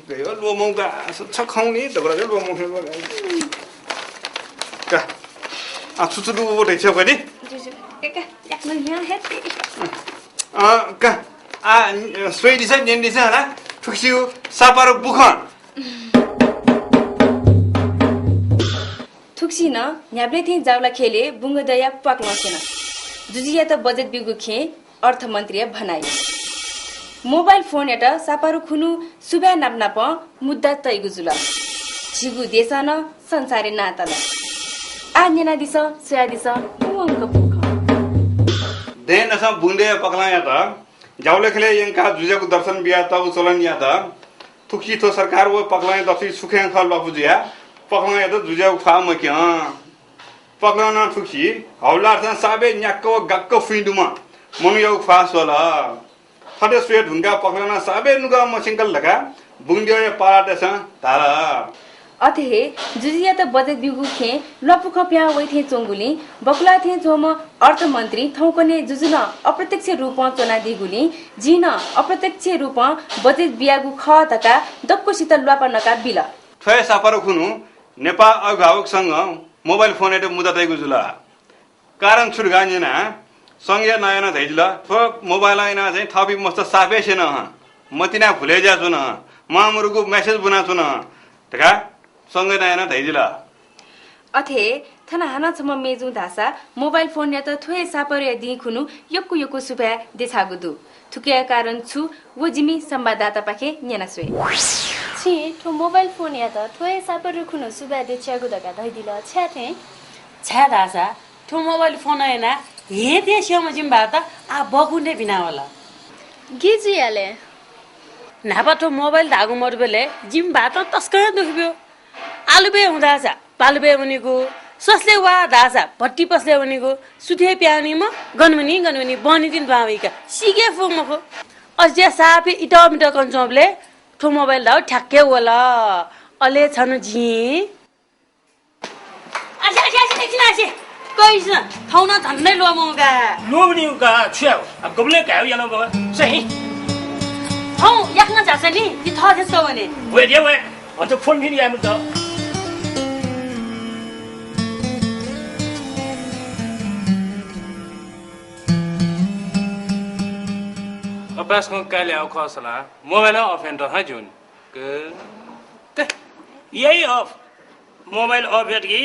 गयो लो मौका, छ खौनी, दगरा लो मौका। का। आ, सुचुदु वो ढै छ गनी। जुजु, एका, याक्न न्या हे ते। आ, का। आ, सोइदिस, न्यंदिस हला। थुक्सिउ, सापारु बुखं। थुक्सिनं न्ह्याबलें थें जावला खेले बुंगदया प्वाकलं स्यन। जुजुयात बजेट ब्यूगु खें अर्थमन्त्रीया भनाइ। मोबाइल फोनयात सापारु खुन्हु सुभाय् नापनापं मुद्दा तइगु जुल। झीगु देशं नं संसारय् नां तल। आः न्यनादिसँ, स्वयादिसँ, बुंवंक बुखं। दँय्‌नसं बुंगदया पकलंयात जावला खेले यंकाः जुजुयागु दर्शन बियातःगु चलन यात। थुक्सि थ्व सरकार व पकलंया दथुइ सुखें खः ल्वापु जुयाः पकलंयात जुजुयागु ख्वाः मक्यं। पकलं नं थुक्सि हौलार्सं साबे न्याक्क व गाक्क फुइँ दुम्ह मनूयागु ख्वाः स्वल। थथे स्वये धुंकाः पकलं नं साबे नुगः मछिंकल धकाः बुंगद्यःया पालातय्‌सं धाल। अथे हे जुजुयात बजेट ब्यूगु खें ल्वापुखं पिहां वइ थें च्वंगुलिं बकुला थें च्वंम्ह अर्थमन्त्री थौंकन्हय् जुजुं नं अप्रत्यक्ष रूपं च्वनादीगुलिं जिं नं अप्रत्यक्ष रूपं बजेट बियागु खः धकाः दक्वसित ल्वापा नका बिल। थ्व हे सापारु खुन्हु नेपाल अभिभावक संघं मोबाइल फोनयात मुद्दा तइगु जुल। कारण छु धकाः न्यना, संघया नायःनं धयादिल, थ्व मोबाइलं यानाः चाहिँ थःपिं मस्त सापय् स्यन हं, मतिना भुलय् जुयाच्वन हं, म्वाःमदुगु message ब्वनाच्वन हं धकाः संघया नायःनं धयादिल। अथे थन हानं छम्ह मेजुं धाःसा मोबाइल फोनयात थ्व हे सापारुया दिं खुन्हु यक्व यक्व सुभाय् देछाःगु दु। थुकिया कारण छु, व जिमि संवाददातापाखें न्यना स्वये। छिं थ्व मोबाइल फोनयात थ्व हे सापारु खुन्हु सुभाय् देछ्याःगु धकाः धयादिल, छाय् थें? छाय् धाःसा थ्व मोबाइल फोनं यानाः हें थें स्यंम्ह जिमि भाःत आः बखुन्थे बिनावल। गि जुयाले? न्हापा थ्व मोबाइल धाःगु मदुबलय् जिमि भाःतं तसकं दुःख ब्यू। आलु बय् हुँ धाःसा पालु बय् वनीगु, स्वस्ले वा धाःसा भट्टी पसलय् वनीगु, सुथय् पिहां वनीम्ह गन वनी गन वनी बहनी दिं दुहां वइका सीके फु मखु। अझ सापय् इतःमितः कन च्वंबलय् थ्व मोबाइल धाःगु ठ्याक्कै वल। अले छन्हु जिं आसे, आसे, आसे, आसे, आसे। कैसन? थौं नं झन्डै ल्वःमंगु का। ल्वःमंगु का, छु याये? अब गबलें घायु याना बाबा। सही। थौं याकनं झासँ नि, जि थः थें वने। वये दे, वये। अझ फोन फिन याये मत। अपाय्सकं काय्‌लाय् अखः सला, मोबाइल अफ यानात हँ ज्यूनि। क-, ते, याइ अफ। मोबाइल अफ यात कि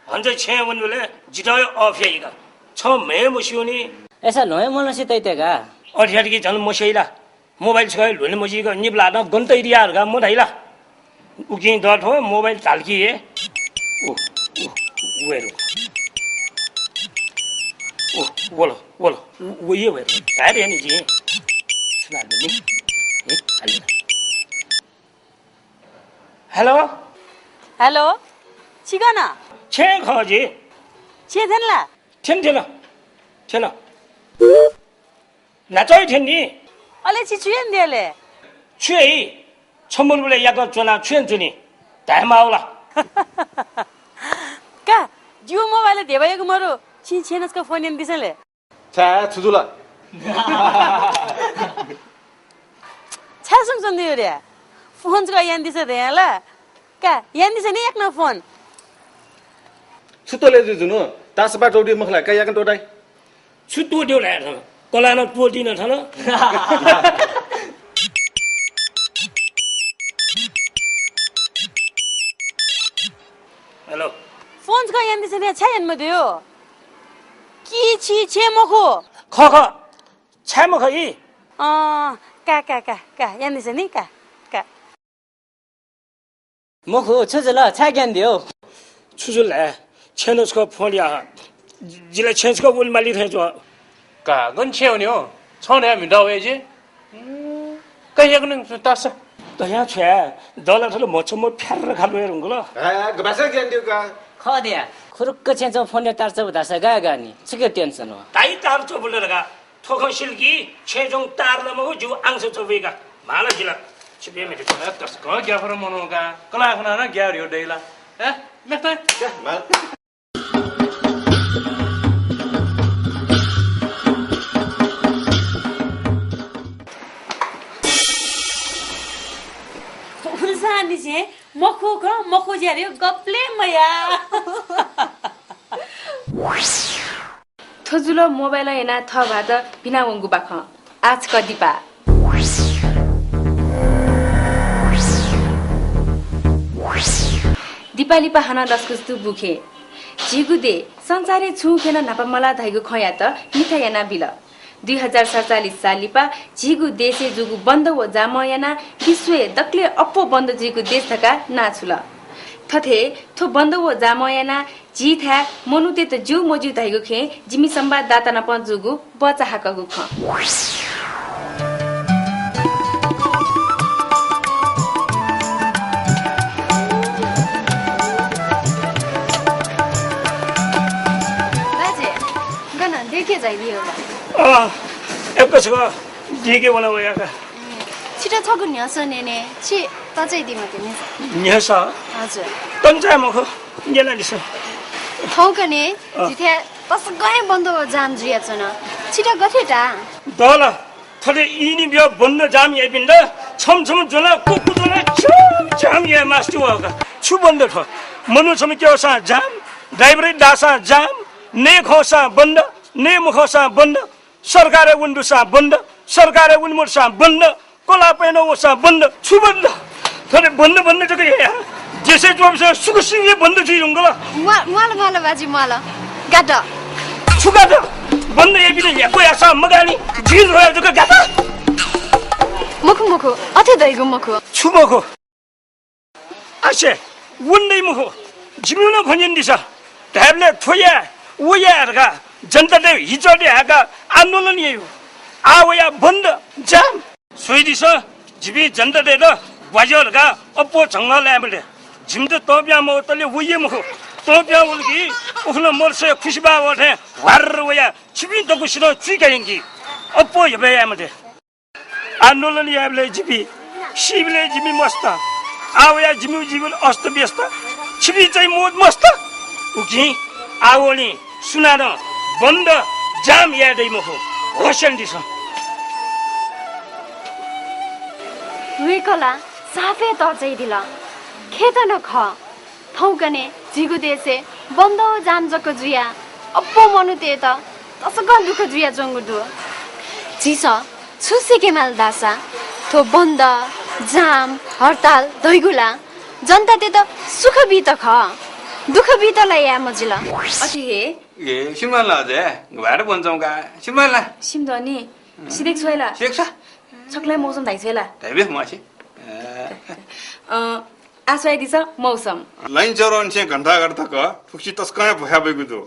हन्त छेँय् वनेबलय् जितः हे अफ याइ का। छं म्हय् मस्यू नि। अय्‌सा ल्वहंया मलंसे तइ का। अथे यात कि झन मस्यू ला। मोबाइल छकः हे ल्ह्वने मजिक निप ल्हातं गन तइ धकाः मधाइ ला। उकिं दःथ्व मोबाइल धाल कि हे। उ, उ, उ हे रु। उ, वल, वल। उ, उ हे, उ हे रु। धाये नि जिं। सुनाले नि। हे, हाले। हेलो। हेलो। छि गन? छेँय् खः जि। छेँय् थ्यन ला? थ्यन, थ्यन। थ्यन। न्हाचः हे थ्यन नि। अले छि छु यानादिया ले? छु याइ? छ मदुबलय् याकनं च्वनाः छु यानाच्वनी? धाये माः ला? का, जिगु मोबाइल धेबायागु मरु, छिं छेँय् नस्क फोन यानादिसँ ले। छाय्, छु जुल? छाय् सुं च्वनादिया रे? फोन छकः यानादिसँ धयां ला? का, यानादिसँ नि याकनं फोन। छु त्वःते जुइ जुनु? तासपा त्वःते मखु ला, का याकनं त्वःताइ। छु त्वःतेगु धाये थन? कलाः नं त्वःतिन थन। हेलो। फोन छकः यानादिसँ नि, छाय् याना मद्यू? कि छि छेँय् मखु? खः, खः। छाय् मखु यि? अँ, का, का, का, का, यानादिसँ नि, का, का। मखु, छु जुल? छाय् यानादिया? छु जुल धाये? छेँय् नस्क फोन या हँ। जि ला छेँय् नस्क वने माली थें च्वं। का, गन छेँय् वने हो? छं धया म्हितः वये जि। यगुनिं तस। दया छ्वया, दला थल मछम फ्यार खालु हे रुंगल। ए, गबासा ज्ञान दिउ का। खः दया। खुरुक्क छेँचं फोनय् तार्चा व धासा गाय् गानि। छुके टेन्सन व। ताइ तार चबुल धका। थ्व खँ सिल कि छेँजोङ तार ला मखु, जिगु आंस चबुइका। माला जिला। छिपे मेटे। ए, तसकं ग्याफर मनू का। कलाखना न ग्यार यो दैला। ए, मेख्ता। ए, माला। फुसांनिसें मखु खँ, मखु ज्या रे, गप्ले मया। थ्व जुल मोबाइलं यानाः थः भाःत बिना वंगु बाखं। आः छकः दिपा। दिपा लिपा हानं दसकुस दु बुखे। झीगु देय् संसारय् छुं खँय् नं न्हापा मलाः धइगु खँयात मिथा यानाबिल। दुई हजार सतचालिस साल लिपा झीगु देशय् जूगु बन्द व जामं यानाः विश्वय् दकलय् अप्वः बन्द जुइगु देश धकाः नां छुल। थथे थ्व बन्द व जामं यानाः झीथाय् मनूतय्त ज्यू मज्यू धइगु खँय् जिमि संवाददाता नाप जूगु बचा हाकःगु खँ। बाजे, गन देखे जाइलियो बा? अँ, यक्व छकः दिके वन वया का। छितः छगू न्ह्यसः न्यने, छि तचाइदी मते न्ह्यसः। न्ह्यसः? हजुर। तंचाय् मखु, न्यनादिसँ। थौंकन्हे अँ। जिथाय् तसकं हे बन्द व जाम जुयाच्वन। छितः गथे ताः? दल, थथे इनि ब्यः बन्द जाम याइपिन्त छम्ह छम्ह ज्वनाः कुकु ज्वनाः छ्याम छ्याम याये मास्ति वः का। छु बन्द थ्व? मनू छम्ह क्यःसां जाम, ड्राइभरय् दाःसां जाम, नये खंसां बन्द, नये मखंसां बन्द। सरकारय् वने दुसां बन्द, सरकारय् वने मदुसां बन्द, कलाः पय्नं वःसां बन्द। छु बन्द? थथे बन्द बन्द जक हे या। देशय् च्वंपिसं सुख सिंह हे बन्द जुइ धुंकल। म्वा-, म्वाल, म्वाल बाजी, म्वाल। गात। छु गात? बन्द याइपिं ल्याक्व याःसां मगानि, जिं धयागु जक गात। मखु, मखु, अथे धइगु मखु। छु मखु? आसे, वने दइ मखु। जिमिगु नं खँ न्यनादिसँ। धायेबलय् थ्व याये, व याये धकाः जनतातय् हिचः दे हाय्काः आन्दोलन याइगु। आः वयाः बन्द, जाम। स्वयादिसँ, जिपिं जनतातय्त ग्वाज्याः धकाः अप्वः झंगः लाये मते। जिमित तं पिहां मवतले वइ हे मखु। तं पिहां वल कि उखुन्हु मदुसय् खुसि बाः वः थें ह्वार्र वयाः छिपिं दक्वसिनं चुइका यंकी। अप्वः हेपय् याये मते। आन्दोलन यायेबलय् जिपिं, सीबलय् जिपिं मस्त। आः वयाः जिमिगु जीवन अस्तव्यस्त। छिपिं चाहिँ मोज मस्त। उकिं आः वनी सुनानं बन्द जाम याये दइ मखु। होश यानादिसँ। वय्कलं साफय् तःचाइदिल। खय्त नं खः। थौंकन्हे झीगु देशय् बन्द व जाम जक जुयाः अप्वः मनूतय्त तसकं दुःख जुयाच्वंगु दु। झीसं छु सीके माल धाःसा थ्व बन्द, जाम, हडताल धइगु ला जनतातय्त सुख बीत खः, दुःख बीत ला याये मजिल। अथे हे। ए, सिमधनी ला अझ, भाय्‌त ब्वनाच्वं का, सिमधनी ला। सिमधनी, सिधय्क छ्वय् ला। सिधय्क छ्व। छकलय् मौसम धाइ छ्वय् ला। धाइबे म्वासे। अँ, आः स्वयादिसँ मौसम। लैंचौरंनिसें घण्टाघर तक फुक्कसित तसकं हे भ्वखाय् ब्वइगु दु।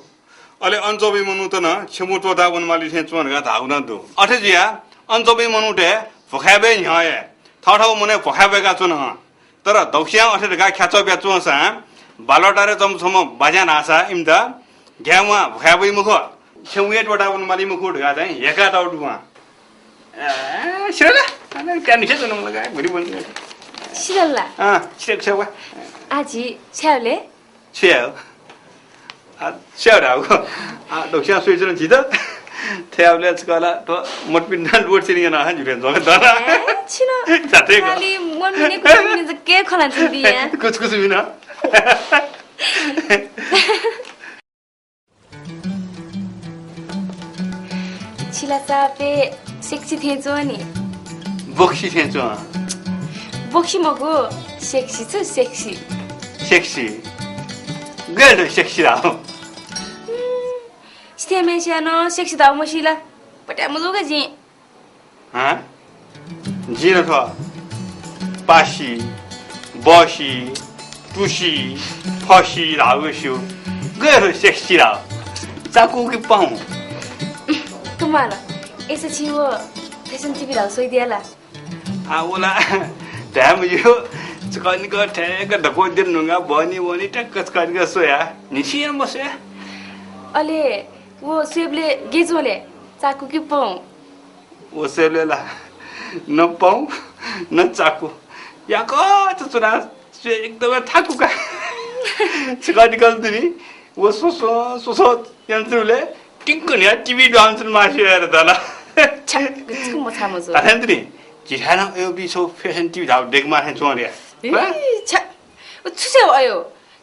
अले अन च्वंपिं मनूत नं छेँबुँ त्वःताः वनेमाली थें च्वं धकाः धाःगु नं दु। अथे जुयाः अन च्वंपिं मनूतय् भ्वखाय् ब्वये न्ह्यः हे थःथःगु मनय् भ्वखाय् ब्वय्काच्वन हं। तर दक्वस्यां अथे धकाः ख्याच्वः बियाच्वंसां बालुवाटारय् च्वंम्ह छम्ह बाज्यां धाःसा इमित ग्याये म्वाः, भ्वखाय् ब्वइ मखु, छेँबुँय् त्वःताः वनेमाली मखु धकाः चाहिँ ह्यय्कातःगु दु हं। ए, सिधल ला? अन प्यान्हु छेँ च्वनाम्ह ला का, भुरि ब्वने। सिधल ला? अँ, सिधय्क छ्वय् वा। आः झी छ्वये ले? छ्वये। आ, छ्वये धाःगु। आ, दक्वस्यां स्वयाच्वन झीत। थ्याबलय् छकः ला थ्व मतपिन्डा लोड सिलिङ याना हं जुरे जक दना। ए, छिन। जाते ग। खालि मन मिने कुछ मिने जक खँ ल्हानाच्वंपिं या। कुछ कुछ मिन। छि ला सापे sexy थें च्वं नि। बोक्सी थें च्वं। बोक्सी मखु, sexy छु, sexy। Sexy? गय् ला sexy धाःगु? हम्म, सिथेंम्हेसिया नं sexy धाःगु मसी ला? पत्याः मजू का जिं। हँ? जिं ला थ्व पासी, बसी, तुसी, फसी धाःगु स्यू। गय् ला sexy धाःगु? चाकू कि पाउँ? कमाल, अय्सा छिं व fashion TV धाःगु स्वयादिया ला? आ, व ला धाये मज्यू। छकः निकः ठ्याक्क धक्व दिल नुंगा बहनी वहनी ठ्याक्क छकः निकः स्वया। न्हिसिया मस्वया। अले व स्वयेबले गे ज्वले, चाकु कि पौं? व स्वयेबले ला न पौं न चाकु। याकःचा च्वना स्वये एकदमै थाकु का। छकः निकः दुनि। व स्वस्वं स्वस्वं यानाच्वंबलय् टिंक न्ह्याः टिभी दुहां च्वनेमाः स्वयाः रे दला। छ्या, गुच्छा मछाः मजू। धात्थें तुनि, झीथाय् नं अय् बी छगू fashion टिभी धाःगु दय्केमाः थें च्वं रे। ई, छ्या, उ छु छ्या अय्?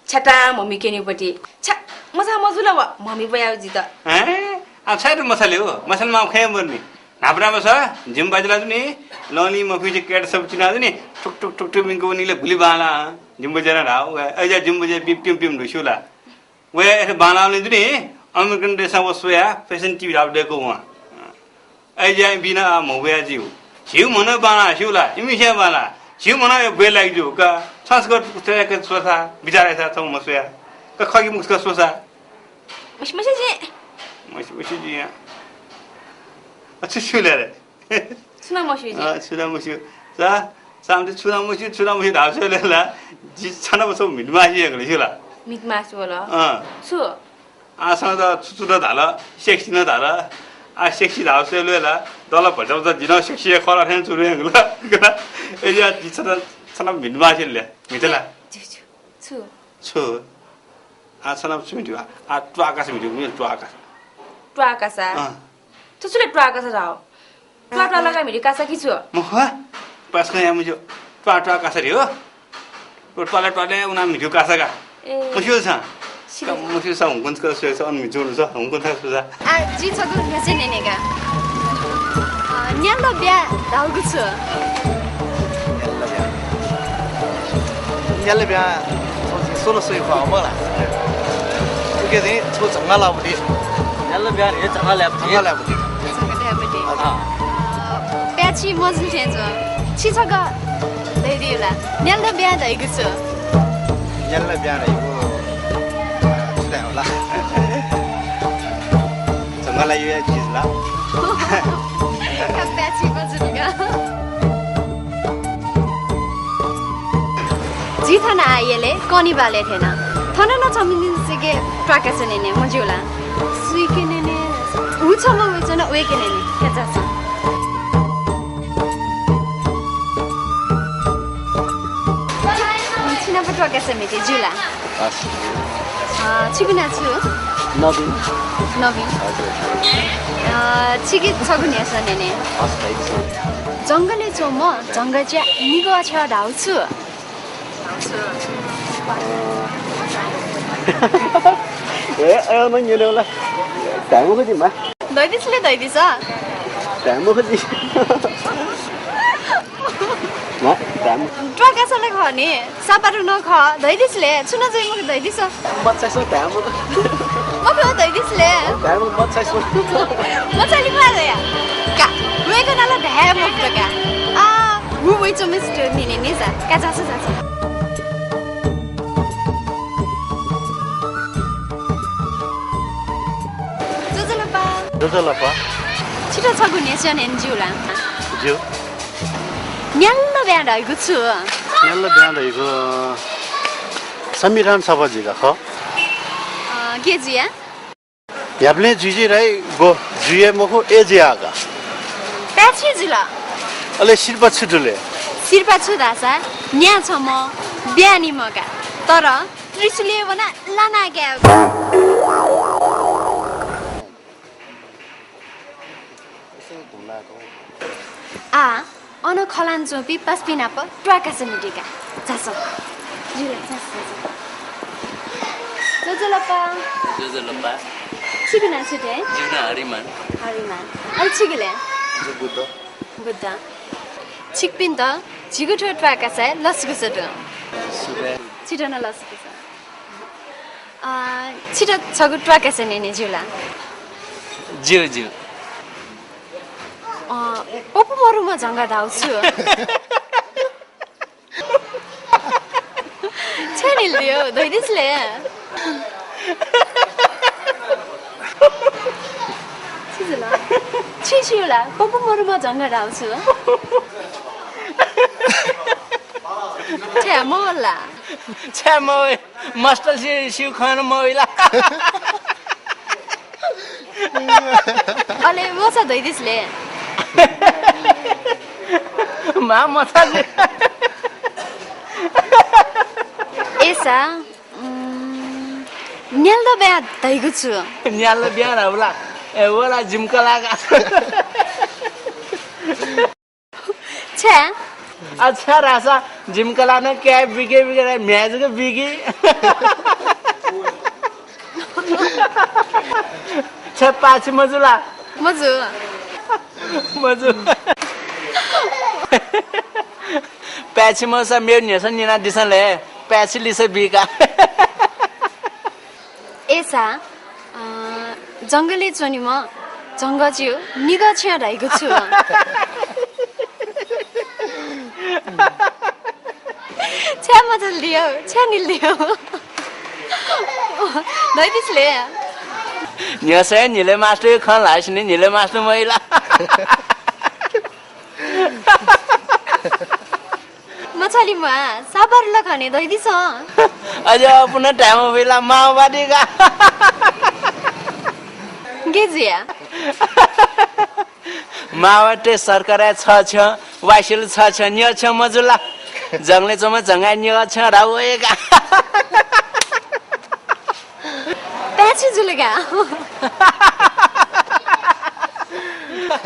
छ्यातां म्हमि क्यनीपट्टि। छ्या, मछाः मजू ला व म्हमि ब्वयाव जितः। हैं? आ, छाय् त मछाले हो? मछाले माः खँय् मदुनि। न्हापा न्हापा स, जिमि बाज्या ला तुनि, लंलि मफुइसे क्याट सब चिना तुनि, ठुक ठुक ठुक ठुक मिंक वनीले भुलि बांला। जिमि बाज्या नं धाः, अय्जा जिमि बाज्या पिम पिम पिम धुस्यू ला। वया अथे बांलाःबलय् तुनि American देशं व स्वयाः fashion टिभी धाःगु दय्कू वं। अय्जा बी नं आः म्हब्वया ज्यू। झीगु म्हं नं बांलाः स्यू ला, इमिसं बांलाः। झीगु म्हं नं ब्वये लाय्क ज्यू का। छं छकः स्वसा, बिचाः याःसा छं मस्वया। का खः कि मखु छकः स्वसा। मस्यू, मस्यू जि। मस्यू, मस्यू जि या। अ, छु स्यू ले रे? छु नं मस्यू जि। अ, छु नं मस्यू। सा, सामते छु नं मस्यू, छु नं मस्यू धाःसा ले ला। जि छन बसौ मिटमासी हे गले स्यू ला। मिटमासी वल। अँ। छु? आ, छं त छु छु नं धाल, sexy नं धाल। आ, sexy धाःसा ले ला, दला भचा भचा जि नं sexy हे खः ला थें च्वने गला। गला। ए या, जि छन, छन मिटमासी ले, मिटे ला। छु, छु। छु? छु? आ, छन छु मिट्यू? आ, आ, त्वाःकासा मिट्यू, मिट्यू, त्वाःकासा। त्वाःकासा? अँ। थ्व छु ले त्वाःकासा धाःगु? त्वाः त्वाः लगा मिट्यू कासा कि छु? मखु, पास्कं या मज्यू। त्वाः त्वाः कासा रे हो। त्वालय् त्वालय् उना मिट्यू कासा का। ए। मस्यू छं। सिले। मस्यू छं हुंकन छकः स्वये छं अन मिट्यू नु छं हुंकन छकः स्वसा। आ, जि छगू न्ह्यसः न्यने का। अ, न्याल्लो ब्याहा धाःगु छु? न्याल्लो ब्याहा। न्याल्लो ब्याहा, छगू जिं स्वल स्वइगु खः, मखु ला? उकी चाहिँ छगू झंगः लाःपट्टि। न्याल्लो ब्याहा हे झंगः लाःपट्टि। झंगः लाःपट्टि। झंगः लाःपट्टि। अँ। अ, प्याछि मजू थें च्वं। छि छकः धयादियो ला? न्याल्लो ब्याहा धइगु छु? न्याल्लो ब्याहा धइगु, अ, छु धाये होला? झंगः लाइगु चिज ला। का प्याछि मजू नि का। जि थन आः यलय् कनिबालय् थ्यन। थन नं छम्ह निसेके त्वाःकासा न्यने मज्यू ला? सुइके न्यने, उ छम्ह वइच्वन वय्के न्यने। का झासँ। छि नाप त्वाःकासा म्हिते ज्यू ला? हस्। अ, छिगु नां छु? नवीन। नवीन। हजुर। अ, छिके छगू न्ह्यसः न्यने। हस्, धयादिसँ। जंगलय् च्वंम्ह झंगःच्या निगः छ्यः धाःगु छु? हे, अय्, नं न्यने ला। धाये मखु जिं मां। धयादिसँ ले, धयादिसँ। धाये मखु जिं। मां, धाये मखु। त्वाःकासा ला खः नि, सापारु नं खः, धयादिसँ ले, छु नं जुइ मखु, धयादिसँ। मचासे धाये मखु। मखु, धयादिसँ ले। धाये मखु, मचासे। मचालि वा धया। का, वय्कलं ला धाये मखु का। आ, व वइच्वंम्ह मिस्टर न्यने नि जा। का झासँ, झासँ। ज्वजलपा। ज्वजलपा। छितः छगू न्ह्यसः न्यने ज्यू ला? ज्यू। न्याल्लो ब्याहा धइगु छु? न्याल्लो ब्याहा धइगु, अ, संविधान सभा जुइका खः। अ, गय् जुया? न्ह्याबलें जुइ जुइ धाइ, गु जुइ हे मखु, अय् जुया का। प्याछि जुल। अले सिरपाः छु दु ले? सिरपाः छु धाःसा, न्या छम्ह, ब्याहा निम्ह का। तर त्रिशूलय् वनाः लाना काये का। आ, अन खलान च्वंपिं पासापिं नाप त्वाःकासा म्हिते का। झासँ। ज्यू ला, झासँ, झासँ। ज्वजलपा। ज्वजलपा। छिगु नां छु धया? जिगु नां हरिमान। हरिमान। अले छिगु ले? जि बुद्ध। बुद्ध। छिकपिन्त झीगु थ्व त्वाःकासाय् लसकुस दु। सुभाय्। छितः नं लसकुस। अ, छितः छगू त्वाःकासा न्यने ज्यू ला? ज्यू, ज्यू। अ, पपु मरुम्ह झंगः धाःगु छु? छाय् न्हिलादियो, धयादिसँ ले। छु जुल? छि छु ला? पपु मरुम्ह झंगः धाःगु छु? मवला। छ्या मवइ, मस्त सि-, सिउ खन मवइला। अले मचा धइदिस ले। मा मचा ले। एसा, उम्, न्याल द ब्या धइगु छु। न्याल द ब्या धाउला। ए, वला जिमकलागा। छ्या। अच्छा, रासा जिमकला न क्या बिगे बिगे रे, म्याजक बिगे। छ्या पाछि मजुला। मजु। मजु। पाछि मसा मेउ न्ह्यस निना दिसले। पाछि लिस बिका। एसा, अ, जंगलय् च्वनीम्ह झंगःज्यू निगः छ्या धाइगु छु। छ्या मजल दियो, छ्या निल दियो। धइदिस ले। न्ह्यसय् न्हिले मास्टर खँ ल्हाइसिने न्हिले मास्टर महिला। मछालि म्वा, साबर ल खने धइदिसँ। अझ पुनः टाइम हुइला माओवादी का। गे जुया? माओवादी सरकार छ छ, वासिल छ छ, न्य छ मजुला। जंगले चमा जंगा न्य छ राउ एका। प्याछि जुलगा।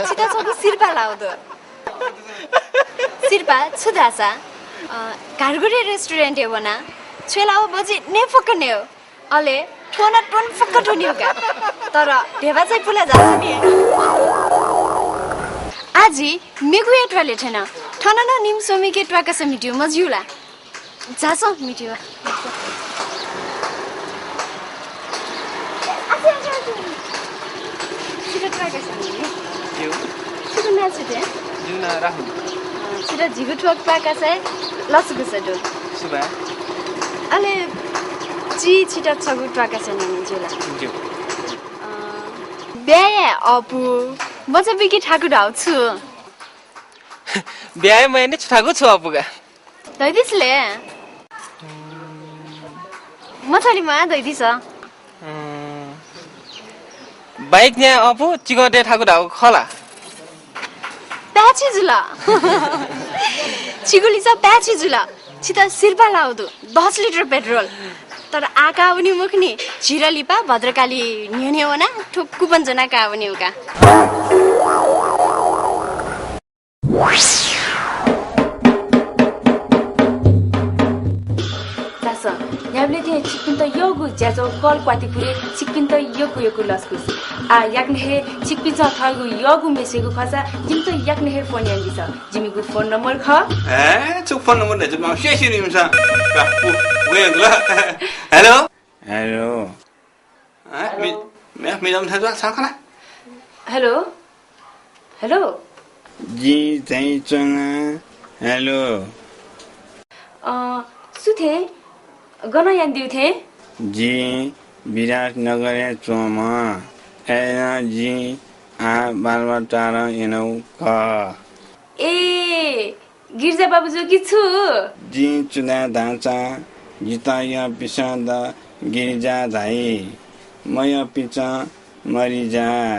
छिता छगू सिरपा लाउदो। सिरपा छु धासा, अ, घारगुरे रेस्टुरेन्ट हे वना, छ्वेलाव बजि ने फक्क नेव, अले ठोना टोन फक्क ठोनिउ का। तर ढेबा चाहिँ पुला जासु नि। आजि मेगु हे ट्वाले ठेन, ठन न निम सोमिके ट्वाका समितिउ मजिउला। झासँ मिठीवा। छिटो ट्वाकासे नि। ज्यू। छिटो ना छिटो। ज्यू ना राहुल। अँ, छिटो झिगु ठोक ट्वाकासे लसगुसे दु। सुबा। अले छि छिटो छगु ट्वाकासे नि ज्यूला। ज्यू। अँ, ब्याये अपु। मचा बिकी ठाकु धाउ छु। ब्याये मयने छु ठाकु छु अपुगा। धैदिसले। मछालि मा धैदिस। बाइक न्या अपु चिकटे ठाकु धाउ खला। प्याछि जुल। छिगुलिसा प्याछि जुल। छित सिरपा लाउदु दस लिटर पेट्रोल। तर आका उनी मुखनी झिरा लिपा भद्रकाली न्ह्यने वना ठो कुपन जना का उनी उका। दास, न्याबले थें छिकपिन्त यःगु ज्याझ्वः कल क्वाति पुरे छिकपिन्त यक्व यक्व लसकुस। आ, याकनं हे छिकपिन्सं थःगु यःगु मेसेगु खःसा जिमित याकनं हे फोन यानादिसँ। जिमिगु फोन नम्बर खः। ए, छु फोन नम्बर न्ह्यचित माउ सेसिनि मिसा। उ, उ, उ, हेलो। हेलो। अँ, मि-, मे-, मिजं थें जुल, सँ खला। हेलो। हेलो। जिं चाहिँ च्वना। हेलो। अँ, सु थें? गन यानादिउ थें? जिं विराटनगरय् च्वंम्ह। अय्‌नं जिं आः बालुवाटारं यनागु खः। ए, गिरिजा बाबु जू कि छु? जिं छु धाये धाःसा, जितः यःपिन्सं द गिरिजा धाइ। मयःपिन्सं मरिजा।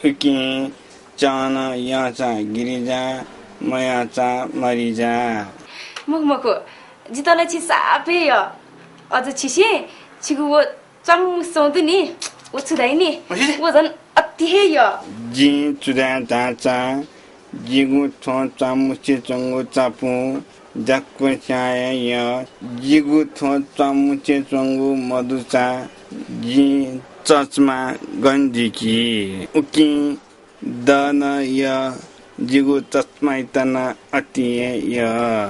उकिं चं नं यःचा गिरिजा, मयःचा मरिजा। मखु, मखु, जितः ला छि साप हे यः। अझ छिसे छिगु व च्वामुसे च्वंगु दु नि, व छु धाइ नि, मसिसे? व झन अति हे यः। जिं छु धाये धाःसा, जिगु थ्व च्वामुसे च्वंगु चापु जक्व स्यां हे यः। जिगु थ्व च्वामुसे च्वंगु मदुचा जिं चच्मा गन जुइकी। उकिं द नं यः, जिगु चच्मायात नं अति हे यः।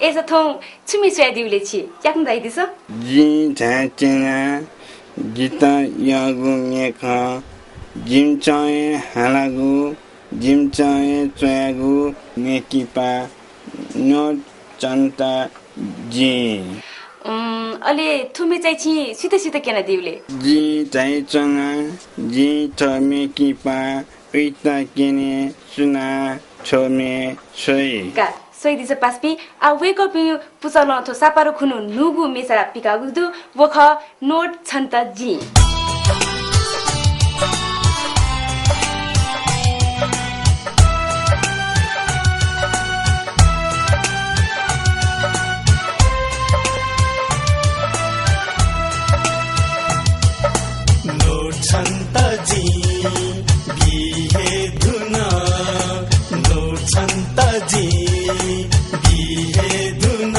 अय्‌सा थौं छु म्ये स्वयादिउ ले छि? याकनं धयादिसँ। जिं धाये त्यना, जितः यःगु म्ये खः। जिमिसं हे हालागु, जिमिसं हे च्वयागु म्ये किपा न्यँ च्वना जिं। उम्, अले थ्व म्ये चाहिँ छिं सुइत सुइत क्यनादिउ ले? जिं धाये च्वना, जिं थ्व म्ये किपा उइत क्यने सुनां थ्व म्ये स्वइ। का, स्वयादिसँ पासापिं, आः वय्कःपिं पुचलं थ्व सापारु खुन्हु न्हूगु मिसा पिकागु दु, व खः नोट छन्त जिं। नोट छन्त जिं गि हे धुन, नोट छन्त जिं गि हे धुन,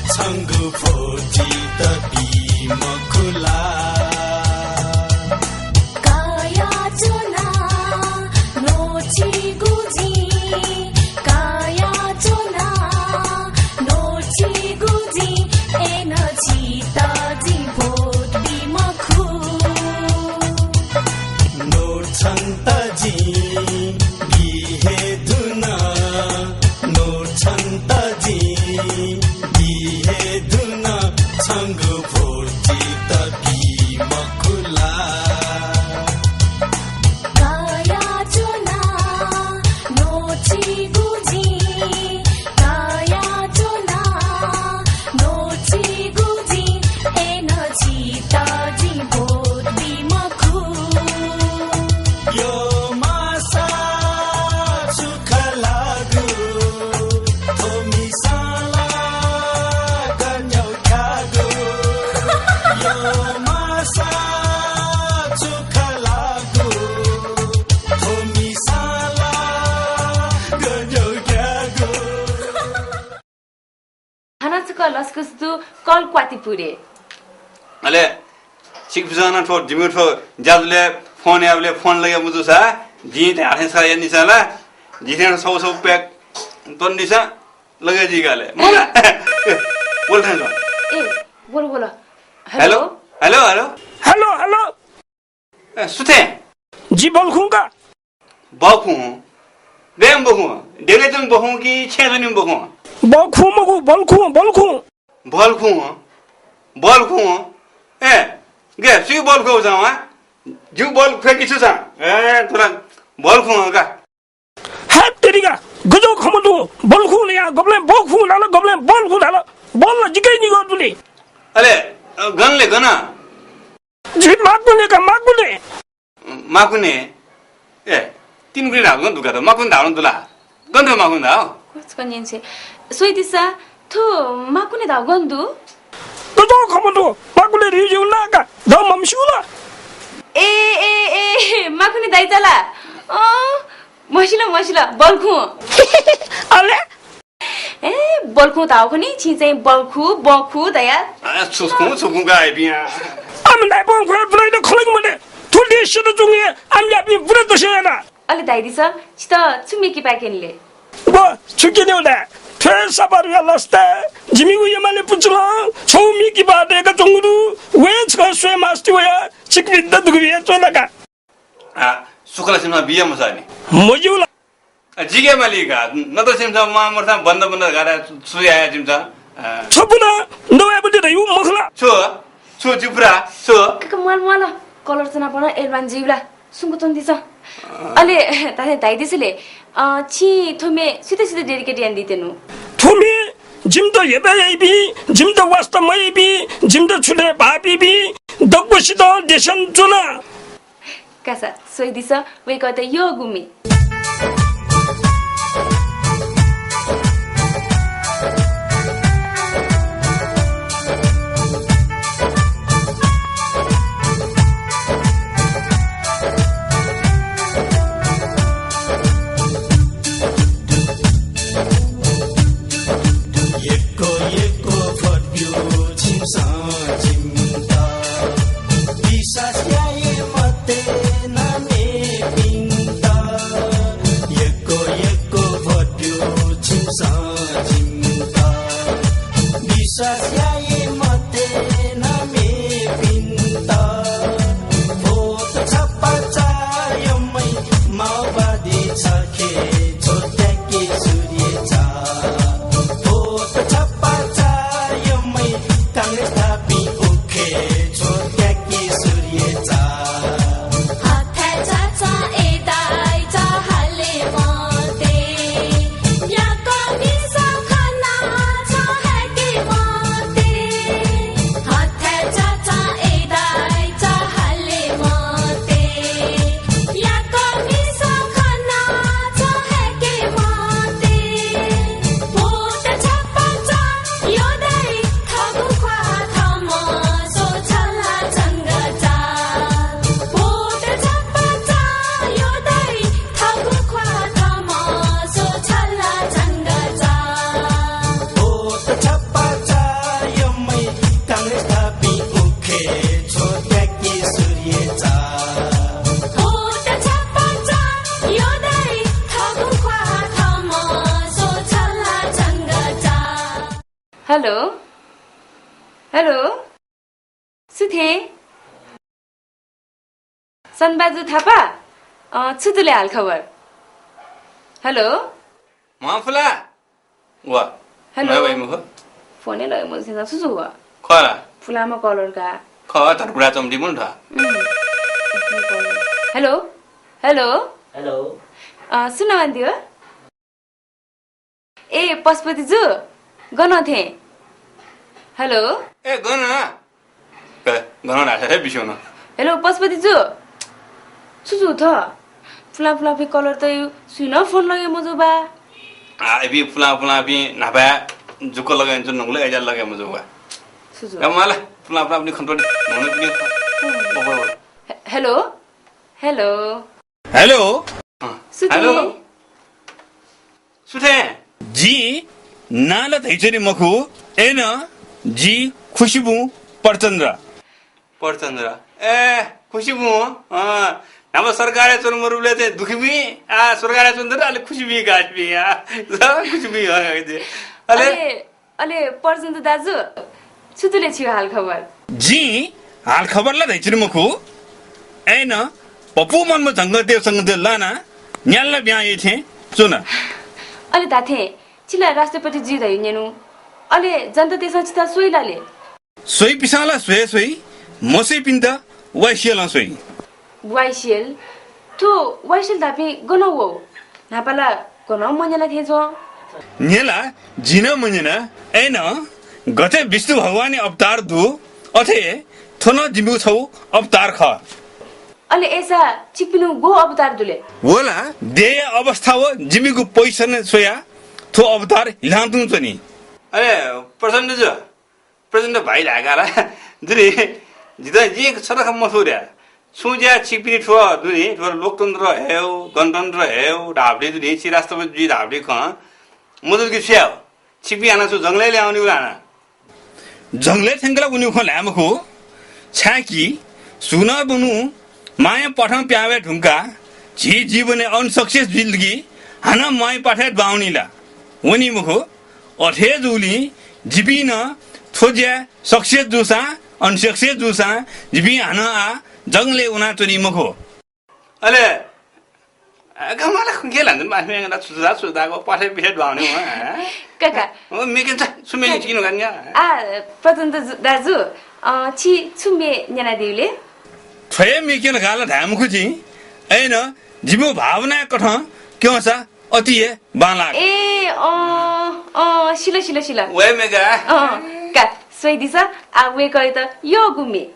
छंगु भोजि त बी मखु ला। काया च्वना नोट छिगु जिं, काया च्वना नोट छिगु जिं, अय्नं छित जिं भोट बी मखु। नोट छन्त जिं गि हे धुन, नोट छन्त जिं गि हे धुन, छंगु भोजि त बी मखु ला। काया च्वना नोट छिगु जिं, काया च्वना नोट छिगु जिं, अय्नं छित जिं भोट बी मखु। यो मासा छु खः लागु, थ्व मिसां ला गज्याउ क्यागु। यो मासा छु खः लागु, थ्व मिसां ला गज्याउ क्यागु। हानं छकः लसकुस दु कल क्वाति पुरे। अले छिकपिन्सं नं थ्व जिमिगु थ्व ज्याझ्वलय् फोन याःबलय् फोन लगे मजूसा, जिं धाःथें छकः यानादिसँ ला, जिथें छगू छगू प्याक त्वनादिसँ, लगे जुइका ले। मला। ए, वल थें च्वँ। ए, वल, वल। Hello? Hello, hello, hello. Hello, hello. ए, सु थें? जि बल्खुं का। बल्खुं? गय् बल्खुं? देगःया बल्खुं कि छेँय् च्वनीम्ह बल्खुं? बल्खुं मखु, बल्खुं, बल्खुं। बल्खुं? बल्खुं? ए, गय्, सुया बल्खुं व छं, हाँ? जिगु बल्खुं कि छु छं? ए, थ्व ला बल्खुं का। हे तेरिका, गज्याउ खँ मदु, बल्खुं ला या, गबलें बल्खुं धाल, गबलें बल्खुं धाल, बल ला जिके निगः दु नि। अले, अ, गन ले, गन? जि माकुने का, माकुने। माकुने? ए, तिनकुने धाःगु गन दु का त, माकुने धाःगु दु ला? गन दु माकुने धाःगु? कोच कन्यन छे। स्वयादिसँ, थ्व माकुने धाःगु गन दु? गज्याउ खँ मदु, माकुने रिजु ना का, द ममस्यू ला? ए, ए, ए, माकुने दाइचा ला? अँ, म्हसिल, म्हसिल, बल्खुं। अले? ए, बल्खुं धाःगु खनी, छिं चाहिँ बल्खु, बखु धया। आ, छुखुं, छुखुं का आइपिं आ। आम नाय्पं ख्वया पुलाइत खलक मते। थुलि सित जुंगे आम यापिं पुरा दसे याना। अले धाइदिसँ, छित छु म्ये किपा क्यने ले? व, छु क्यनेगु धाये? थ्व सापारुया लसताय् जिमिगु यमाले पुचलं छगू म्ये किपा दय्काच्वंगु दु। व हे छकः स्वये मास्ति वया छिकपिन्त दुगु बिया च्वना का। आ, सुखला सिमा बिया मसानि। मज्यू ला? आ, जिके मालिक आ, न त सिमसा मा मरसा बन्द बन्द गारा सु-, सुयाया सिमसा। आ। छपुना, नवाय् बन्द दयु मखला। छु? छु जिपुरा? छु? काका, म्वाल, म्वाल। कलर चना पन एल्बान जिउला। सुंक तन दिस। आ। अले, ताने धाइदिसले, अ, छि थ्व म्ये सित सित dedicate यानादीतेनु? थ्व म्ये जिमित हेपय् याइपिं, जिमित वास्ता मयाइपिं, जिमित छुटे भाःपिं दक्वसित देछाना च्वना। कासा, स्वइदिसँ, वय्कःयात यःगु म्ये। यक्व यक्व भ्वद्यु छिमिसं जिमित। विश्वास याये मते न मेपिन्त। Hello, hello, सु थें? सनबाजु थापा, अँ, छु दु ले हालखबर? Hello, म्वाः फुला। वा। Hello। नय् वइ मखु। फोन हे लगे मजू थें छु जू व? खः ला? फुलाम्ह कलर का। खः, धरपुरा चम्टी मुल थ। उम्। Hello, hello। Hello। अँ, सु नां वंगु दु? ए, पशुपति जु, गन थें? Hello। ए, गन? ए, गन धाःसा हे बिस्युं न। Hello, पशुपति जु। छु जू थ? फुलां फुलांपिं कलर तयु सुइनं फोन लगे मजू बा। आ, इपिं फुलां फुलांपिं न्हापा जुक्क लगे च्वने धुंकल, अय्‌जा लगे मजू बा। छु जू? ए, मला, फुलां फुलांपिं खन्त न्हून्हूपिं। हे-, hello, hello। Hello। अँ, सु थें? Hello। सु थें? जिं नां ला धयाच्वने मखु, अय्‌नं जि खुसिबुँ परचन्द्र। परचन्द्र। ए, खुसिबुँ, अँ, न्हापा सरकारय् च्वने मरुबलय् चाहिँ दुःखीबुँ, आ, सरकारय् च्वने दत, अले खुसिबुँ गासिबुँ, आ, खुसिबुँ, अँ, अले अले, अले परचन्द्र दाजु, छु दु ले छिगु हालखबर? जिं हालखबर ला धयाच्वने मखु, अय्‌नं पपू मन्म झंगःदेव संगःदेव लानाः न्याल्ला ब्यां याइ थें च्वन। अले धात्थें, छि ला राष्ट्रपति जुइ धयागु न्यनु, अले जनतातय्‌सं छितः स्वइ ला ले? स्वइपिन्सं ला स्वये स्वइ, मस्वइपिन्त वाइसिएलं स्वइ। वाइसिएल? थ्व वाइसिएल धाःपिं गन वः? न्हापा ला गनं मन्यना थें च्वं। न्यला, जिं नं मन्यना। अय्‌नं गथे विष्णु भगवानया अवतार दु, अथे थ्व नं जिमिगु छगू अवतार खः। अले अय्‌सा छिकपिनिगु गु अवतार दु ले? व ला देय्‌या अवस्था व जिमिगु position स्वयाः थ्व अवतार हिलां तुं च्वनी। अले प्रचण्ड जु, प्रचण्ड भाइ धायेका ला? दुने, जितः जिं छता खँ मथू रे। छुं ज्या छिकपिनि थ्व दुने, थ्व लोकतन्त्र हयेगु, गणतन्त्र हयेगु धाःबलय् दुने, छि राष्ट्रपति जुइ धाःबलय् खँ मजू कि छु याये? छिकपिं हानं छु जंगलय् ल्याहां वनेगु ला हानं? जंगलय् थ्यंक ला वनेगु खँ ल्हाये मखु। छाय्‌कि सुं नं मनू मांया प्वाथं पिहां वये धुंकाः झी जीवनय् unsuccess जुइल कि हानं मांया प्वाथय् दुहां वनी ला? वनी मखु। अथे जूगुलिं जिपिं नं थ्व ज्याय् success जूसां, unsuccess जूसां जिपिं हानं आः जंगलय् वनाच्वनी मखु। अले, अ, गमला खुंखे लान्त माथि मेगेना छुदा छुदाको पथे पिथे द्वाउने हो, हँ? काका। ओ, मेकेन छ, छु मेकेन काका। चिकिनु गान्या? आ, प्रचण्ड जु-, दाजु, अ, छि छु मे न्यनादिउ ले? थ्वये मेकेन गाला धाये मखु जिं। अय्‌नं जिमिगु भावनाया कथं क्यंसा अति हे बांलाक। ए, अ, अ, सिल, सिल, सिल। वये मेगा। अ, का, स्वइदिसँ, आ वय्‌कःयात यःगु मे।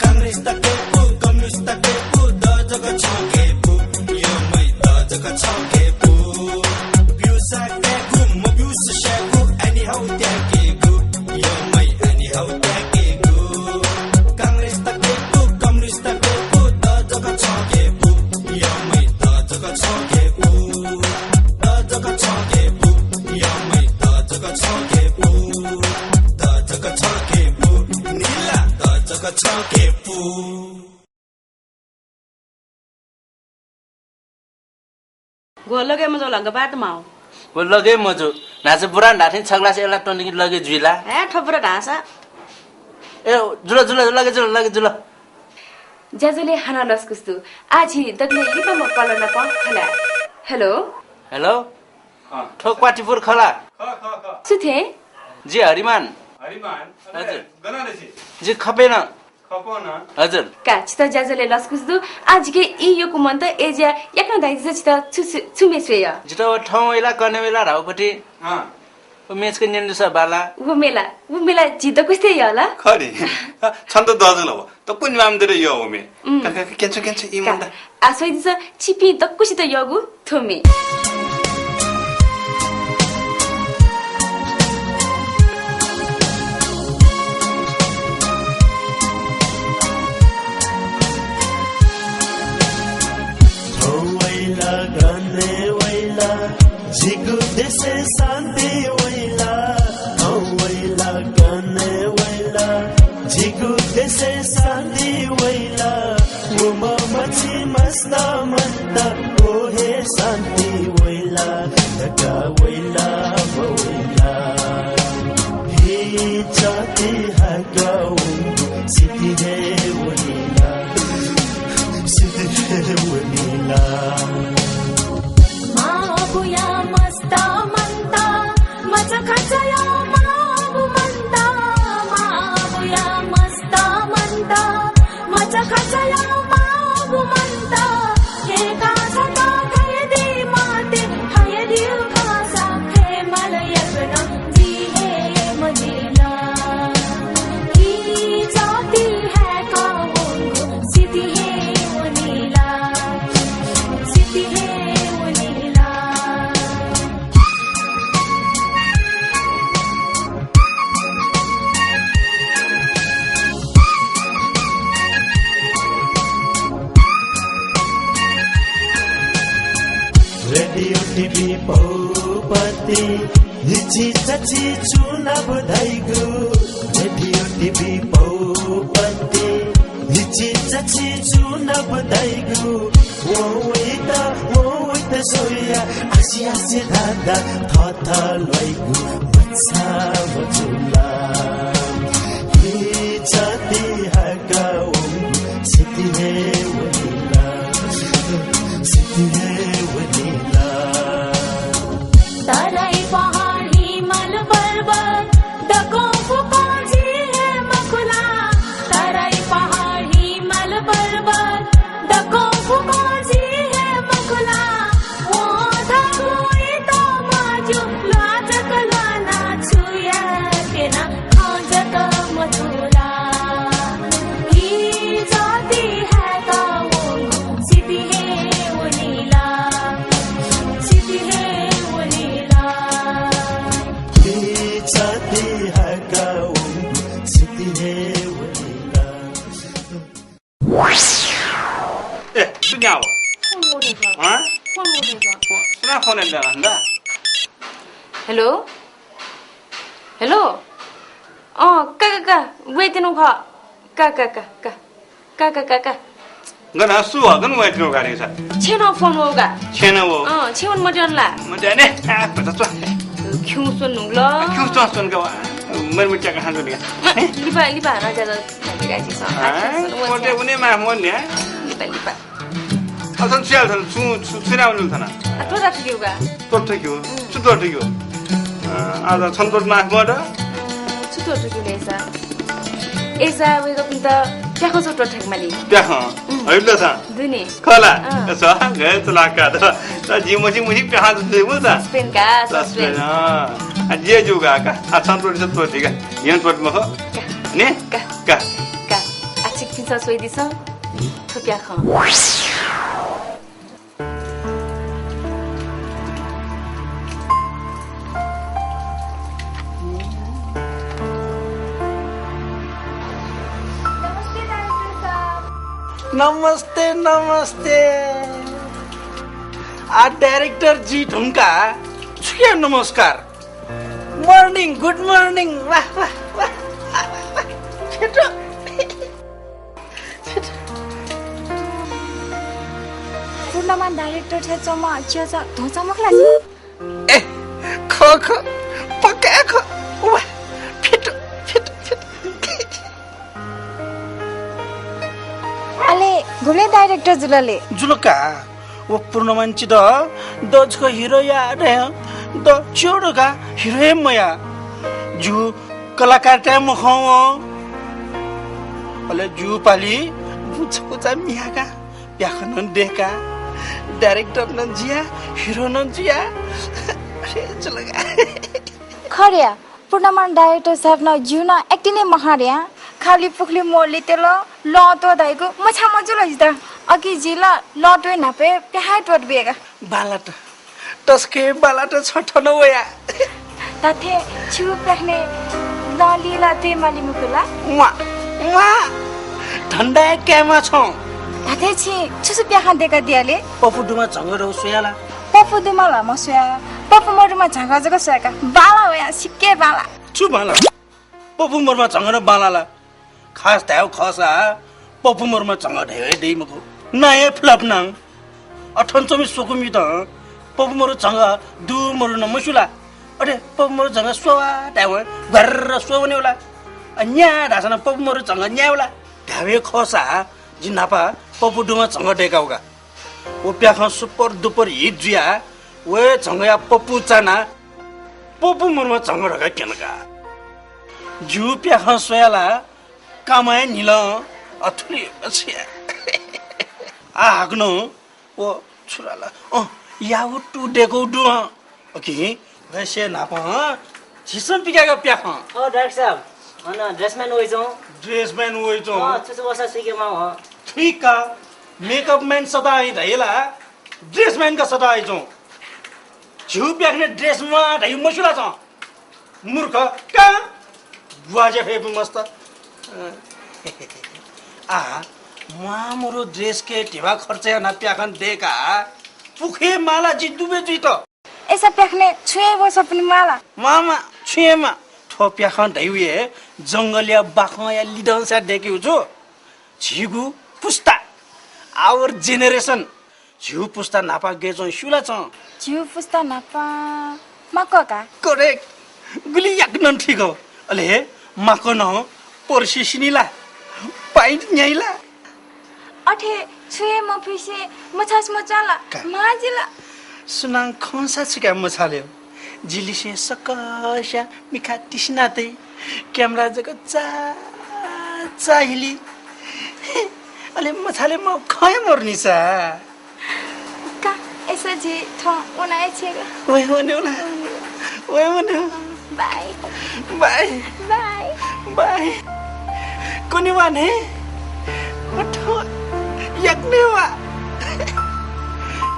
कांग्रेस त केपु, कम्युनिस्ट त केपु, द जक छं केपु, यःम्हय् द जक छं केपु। ब्यूसा केपु, मब्यूस स्यायेगु, anyhow त्याकेगु, यःम्हय् anyhow त्याकेगु। कांग्रेस त केपु, कम्युनिस्ट त केपु, द जक छं केपु, यःम्हय् द जक छं केपु। द जक छं केपु, यःम्हय् द जक छं केपु। द जक छं केपु, निला द जक छं केपु। ग्व लगे मजू ला गपात माउ? व लगे मजू। न्हाचः बुरा न्हाथिं छग्लास एला तनिक लगे जुइला। ए, थ्व बुरा धाःसा। ए, जुल, जुल, लगे जुल, लगे जुल। ज्याझ्वलय् हानं लसकुस दु। आः झी दकलय् लिपाम्ह caller नाप खला। Hello। Hello। अँ। थ्व क्वातिपुर खला। ख, ख, ख। सु थें? जि हरिमान। हरिमान? हजुर। गन ले छि? जि खपेन। खपन। हजुर। का, छितः ज्याझ्वलय् लसकुस दु। आः जिके ई यक्व मन्त, अय्‌जुया याकनं धाइदिसँ छितः छु, छु, छु मे स्वये यः? जितः व थौं वइला, कन्हय् वइला, धाउपट्टि। अँ। व मेचक न्यनेदुसा बाला। व मेला, व मेला झी दक्वसित यः ला? खः नि। छन्त दजु ला व। दक्व निमाम दरे यः व मे। उम्। का, का, का, क्यंछु, क्यंछु, ई का। मन्त। आ, स्वइदिसँ, छिपिं दक्वसित यःगु थ्व मे। थौं वइला, गन वइला, झीगु देशय् शान्ति वइला। हे जाति हाय्‌कावंगु सिति हे वनेला, सिति हे वनेला। मां बुया मस्ता मन्ता, मचा खचया मां बु मन्ता, मां बुया मस्ता मन्ता, मचा खचया मां बु मन्ता, हे कासा का खयदि माते, खयदि कासा, हे मल यकना, जी हे मजिला। कि जाति हाय्‌कावंगु सिति हे वनेला, सिति हे वनेला। रेडियो टिभी पौपति, हिचि चचि छु नं धाइगु। रेडियो टिभी पौपति, हिचि चचि छु नं धाइगु। वइत, वइत सोया, आसि आसि धादा, थथ ल्वाइगु, मचा मजुला। हे जाति हाय्‌कावंगु सिति हे वनेला, सिति हे वनेला। तराई पहाड हिमाल पर्वत, दक्वं फुक्वं झी हे मखुला। तराई पहाड हिमाल पर्वत, दक्वं फुक्वं झी हे मखुला। वं धाःगु वइत मज्यू, ल्वाः जक ल्वाना छु याये त्यना, खँ जक मथुला। कि जाति हाय्‌कावंगु सिति हे वनेला, सिति हे वनेला। कि जाति हाय्‌कावंगु सिति हे वनेला। ए, सुनाव? फोन उठेको। हाँ? फोन उठेको। सुनाव फोन एत ला? हेलो? हेलो? अँ, का, का, का, वयेत्यनागु खः। का, का, का, का। का, का, का, का। गन, सु हः, गन वयेत्यनागु का रे सा? छेँनं फोन वःगु का। छेँनं वः? अँ, छेँनं मद्यन ला? मद्यने, आ, भचा च्वँ। खिउँ स्वन्नु ल। खिउँ च्वँ स्वन्नु का वा। मरि मरि च्याका हां च्वन्नु का। लिपा, लिपा हां ज्यादा। हाँ, मद्य उन्हें माफ मद्य। लिपा, लिपा। अथन छु याल थन, छु, छु, छु नाम नुल थन? आ, त्वःता थुकिउ का। त्वःता थुकिउ। छु त्वःता थुकिउ? आ, आ, छन त्वःता माफ मद। छु त्वःता थुकिउ ले सा? ए सा, वय्कःपिन्त प्याखं छु त्वःता थुके माली। प्याखं? हइबला सा? दुने। खला। अँ। सा, गए चला का द। सा, जि मछि मछि प्याखं छु त्वःता थुकिउ सा? Suspense का, suspense। Suspense, अँ। आ, जे जू का, का। आ, छन त्वःता थुकिउ त्वःता थुकिउ का। यं त्वःता मखु। का। ने? का। का। का। आ, छिकपिन्सं स्वइदिसँ। थ्व प्याखं। नमस्ते, नमस्ते। आ, director जुइ धुंकाः छुया नमस्कार। Morning, good morning। वाह, वाह, वाह, वाह, वाह। छिटो। पूर्णमान director थें च्वंम्ह च्यःचा धोंचा मखु ला नि? ए, खः, खः, पक्का खः। वा, फिट, फिट, फिट। अले गुबलय् director जुल ले? जुल का। व पूर्णमान चित द छकः hero या धया, द च्यः धकाः hero हे मया। ज्यू कलाकार ताय् मखं वं। अले ज्यू पालि बुचा बुचा मियाका प्याखं नं दय्का, director नं जुया, hero नं जुया। अरे जुल का। खः रे या, पूर्णमान director साहेब नं ज्यू नं acting हे मखं रे या। खालि पुखुलिइ मोर लितेल, लं त्वः धाइगु मछाः मजुल जितः। अकिं जिं ला लं त्वःया न्हापा प्याखं त्वःता बिया का। बांलात। तसकं बांलात छ थन वया। धात्थें छु प्याखनय् लं लिला त्वःये माली मखु ला? म्वाः, म्वाः। धन्दाया काय्म्वाः छं। धात्थें छिं छु छु प्याखं दय्कादिया ले? पपु दुम्ह झंगः धइगु स्वया ला? पपु दुम्ह ला मस्वया। पपु मदुम्ह झंगः जक स्वया का। बांला वया, सिक्क बांला। छु बांला? पपु मदुम्ह झंगः बांला ला? खास धायेगु खःसा पपु मदुम्ह झंगः धइगु हे दइ मखु। नां हे flop नां। अथन च्वंम्ह स्वकुमित पपु मरु झंगः दु मरु नं मस्यू ला? अथे पपु मरु झंगः स्वः धायेवं ग्वार्र स्वः वनेगु ला? अ, न्याः धाःसा नं पपु मरु झंगः न्यायेगु ला? धायेगु खःसा जि न्हापा पपु दुम्ह झंगः दय्कागु का। व प्याखं super duper hit जुयाः व हे झंगःया पपु चानाः पपु मरुम्ह झंगः धकाः क्यन का। जिगु प्याखं स्वयाः ला कामं हे न्हिलं अथुलि मछिया। आः हाकनं व छुरा ला, अँ, याहू टू दय्कूगु दु, अँ। OK, वय्से न्हापा, अँ, झीसं पिकायेगु प्याखं। अँ, डाक्टर साब, अन dressman वइच्वं। Dressman वइच्वं। अँ, छु छु वसः सुइके माः, अँ। थुइका, makeup man सदां धाइ ला, dressman का सदां वइच्वं। झीगु प्याखनय् dress म्वाः धाइ मस्यू ला छं? मूर्ख, का ग्वाज्या फय् मस्त। आ, म्वाःमरु dress के धिबा खर्च यानाः प्याखं दय्काः पुखे माला जि दुबे जुइत। अय्सा प्याखनय् छु हे वसः पुनि माला? मामा, छु हे मा। थ्व प्याखं धइगु हे जंगलया बाखंया लिधंसा दय्केगु जू। झीगु पुस्ता, our generation। झीगु पुस्ता न्हापा गय् च्वं स्यू ला छं? झीगु पुस्ता न्हापा माक्व का। Correct। गुलि याकनं ठीक हो। अले हे माक्व नं पर्सि सिनि ला? Pant न्याइ ला? अथे छु हे मफुसे मछास मचां ला? का। माजि ला? सुनां खंसा छु काय् मछाले। जि लिसें सकस्यां मिखा तिसिना तइ। Camera जक चा, चा हिली। अले मछाले म खँ हे मरुनि सा। का, अय्सा झी थौं वना हे छ्येगा। वये वने होला। वये वने होला। Bye। Bye। Bye। Bye। कुने वा ने? म थौं याकनं वा।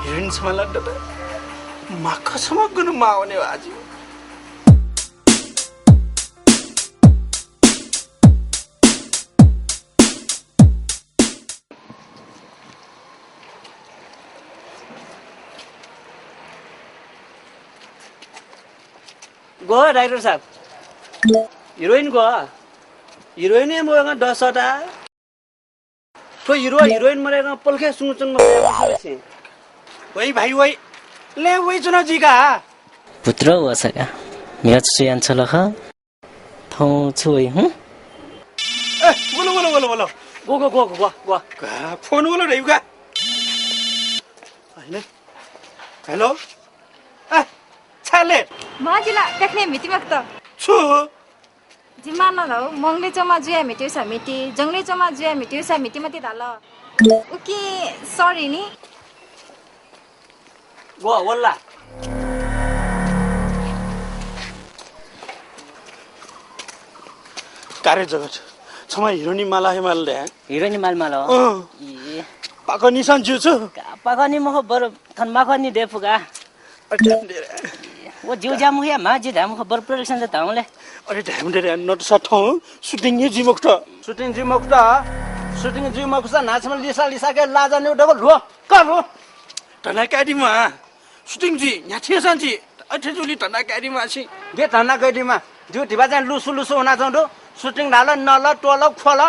Heroine छम्ह ला दत। माक्व छम्ह गुन माः वने वा जि। ग्व डाक्टर साब? Heroine ग्व? Heroine हे मवय्कं दः सःता। थ्व hero heroine मदय्कं पलखे सुंगु च्वंम्ह मखु ला छिं? वइ भाइ वइ, लँय् वइच्वना जुइ का। भुत्रो वःसा का। म्हिगः छु यानाछ्वल खः? थौं छु वइ, हुँ? ए, वल, वल, वल, वल। ग्व, ग्व, ग्व, ग्व, ग्व। का, फोन वल धइगु का। Hello? ए, छाय् late? माजि ला, प्याखनय् म्हिती मखुत। छु? जिं मां नं धाउ, मंगलय् च्वंम्ह जुयाः म्हितीसा म्हिती, जंगलय् च्वंम्ह जुयाः म्हितीसा म्हिती मते धाल। उकिं sorry नि। ग्व, वल ला? का रे जगत, छम्ह heroine माला हे माल दया। Heroine माल माल? अँ। ए। पाखंनिसें ज्यू छु? का, पाखंनि मखु, बरु थन माखंनि दये फु का। अरे, ध्यान दे रे। व ज्यू ज्या मखु या, मां जि धाये मखु, बरु production जा धाउँ ले। अरे, ध्यान दे रे, नतसा थौं shooting हे जुइ मखुत। Shooting जुइ मखुत? Shooting जुइ मखुसा न्हाचःम्ह लिसा लिसाके लाजा न्यू दबल ल्ह्व, का ल्ह्व। धना काय् दि मां। Shooting जुइ, न्ह्याथेंसां जुइ, अथे जुलि धना काय् दि मां छिं। गय् धना काय् दि मां? जिगु धिबा चाहिँ लुसु लुसु वनाच्वं दु। Shooting धाल, नल, त्वल, ख्वल।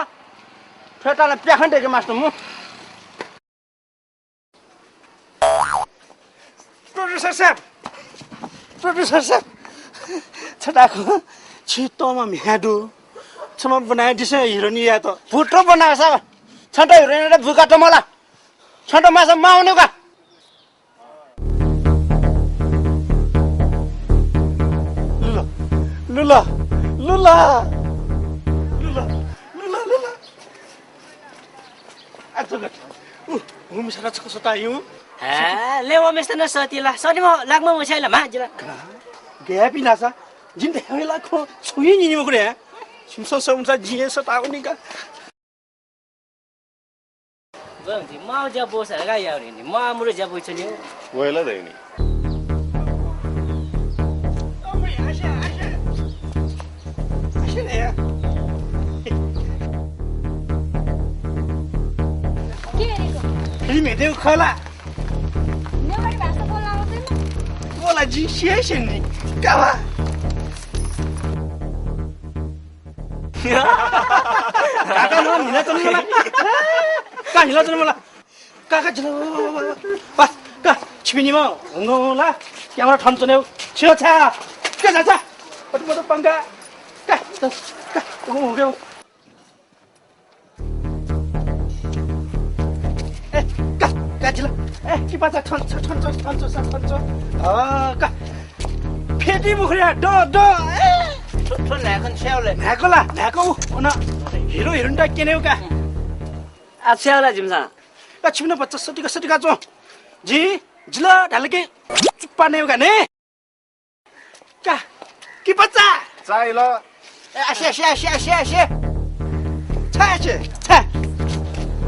थ्वय्त ला प्याखं दय्के मास्ति मु। Producer साहब, producer साहब, छ धाःगु छि तःम्ह म्ह्याय् दु। छम्ह बनाय् दिसँ heroine यायेत। भुत्रो बनाय् साहब, छन्त heroine यायेत बुका तमला। छन्त माःसा माः वनेगु का। लुल, लुल, लुल, लुल, लुल, लुल। आ, जगत। उ, उ मिसाला छकः सःता यु। हे, ले व मेस्ता न सःति ला। सःति म लाग्म मछाइ ला, मा जिला। का, गयापि नासा, जिं धयावय् ला खँ छुं हे न्यने मखु रे। छिमिसं सःमुसा जिं हे सःता वनी का। बंजी, माव ज्या बोसा का यावरे नि, मामुरु ज्या बोइछन्यु। वयला धैनी। के अरे को? फेरि म्हेतेगु खः ला? नेपाली भाषा बोल्न आउँदैन? बोला, जिं सियासें नि। का भा? काका, नं हिला चल मला। का हिला चल मला। काका, चल, वा, वा, वा, वा। बस। का, छिपिनिम्ह हुँगु हुँ ला? क्यामेरा थन च्वने हो। छिरो छा। का, जा, जा। अति मत पंका। का, का, हुँगु हुँगु। ए, का, का, जिला। ए, किपाचा थन च्व, थन च्व, थन च्व, थन च्व। अ, का। फेटी मुखुया, द, द। ए। थ्व, थ्व न्हाय्‌कं छ्याउ ले। न्हाय्‌कं ला, न्हाय्‌कं उ, अन हिरो हिरोइनत क्यनेउ का। आ, छ्याउ ला जिमिसं। का, छिपिनि बच्चा सतिका, सतिका च्वँ। जि, जिला धाल कि चुप्पा नेउ का ने। का, किपाचा। चाइ ल। ए, आसे, आसे, आसे, आसे, आसे। छाय् आसे, छाय्।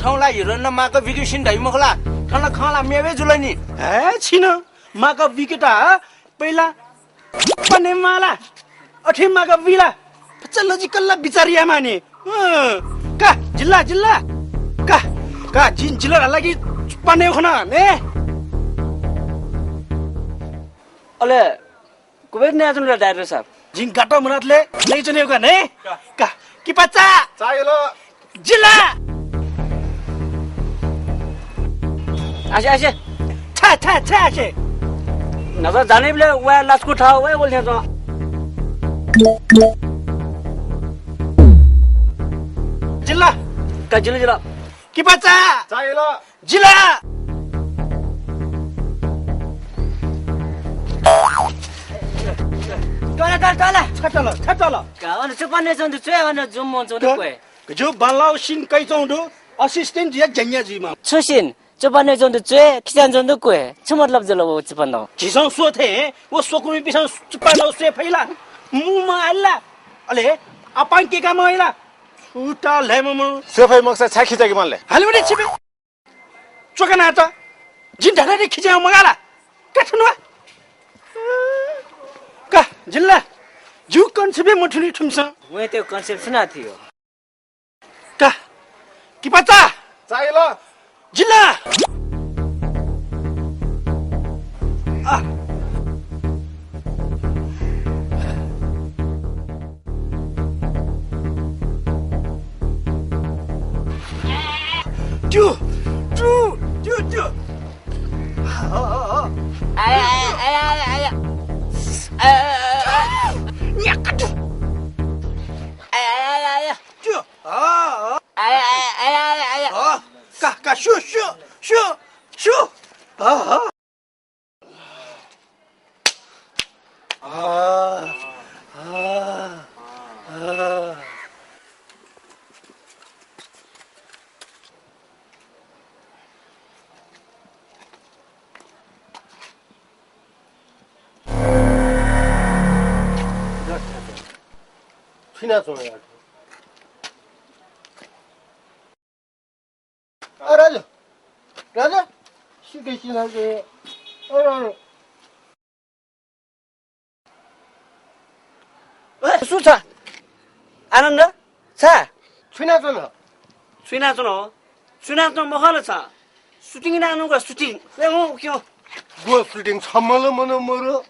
थौं ला हिरोइन माका विकेसिन धाइ मखु ला। थन ला खँ ला मेवे जुल नि। हे, छिन माका विकेत पहिला पने माला। अथे माका विला। फचा logical ला विचार यायेमानि। अँ, का, जिला, जिला। का, का, जिं जिला धाल कि पने खन, ने। अले कुबेत नयाच्वनु ला director साहब? जिं गात मुनातले नयाच्वनेगु का ने? का। का। किपाचा। चाइ ल। जिला। आसे, आसे। छ्याय्, छ्याय्, छ्याय् आसे। नजर जानेबले वा लास्कु था, वा बोल थे तो। जिला। का जिला, जिला। किपाचा। चाइ ल। जिला। तल, तल, तल। छतल, छतल। का, अन चुपा नयाच्वंतु च्वय्, अन जुम मं च्वंतु क्वय्। जो बांलाउ सिन कइच्वंतु, assistant या जन्या जुइमा। छु सिन, चुपा नयाच्वंतु च्वय्, खिचां च्वंतु क्वय्। छु मतलब जुल व चुपा नौ? झीसं स्वथें, व स्वकुमिपिसं चुपा नौ स्वये फइ ला? मू माः आइला? अले, आपां केका माः आइला? छुटा ल्हाय् ममु। स्वये फइ मखुसा छाय् खिचाके माले? हाले मते छिपे। च्वका नायेत जिं धाधारी खिचाये मगाला। का थन वा। का, जिल्ला। जिगु concept हे मथुनि थुमिसं। वं त्यो concept सुनाथी हो। का, किपाचा। चाइ ल। जिल्ला। आ। त्यो, त्यो, त्यो, त्यो। आया, आया, आया, आया। आया, आया, आया। न्याक्क त्यो। आया, आया, आया, आया। त्यो। आया, आया, आया, आया, आया। का, का, स्यु, स्यु, स्यु, स्यु। थुइनाच्वँ यार। अ, राजु, राजु, सिधै सिधै गयो। अ, राजु। ए, सु छ? आनन्द, छ? छुइनाच्वन। छुइनाच्वन? छुइनाच्वन मखु ला छ? Shooting यानाच्वंगु shooting। ए, मखु, क्यँ। गु shooting छम्ह ला मन मरु?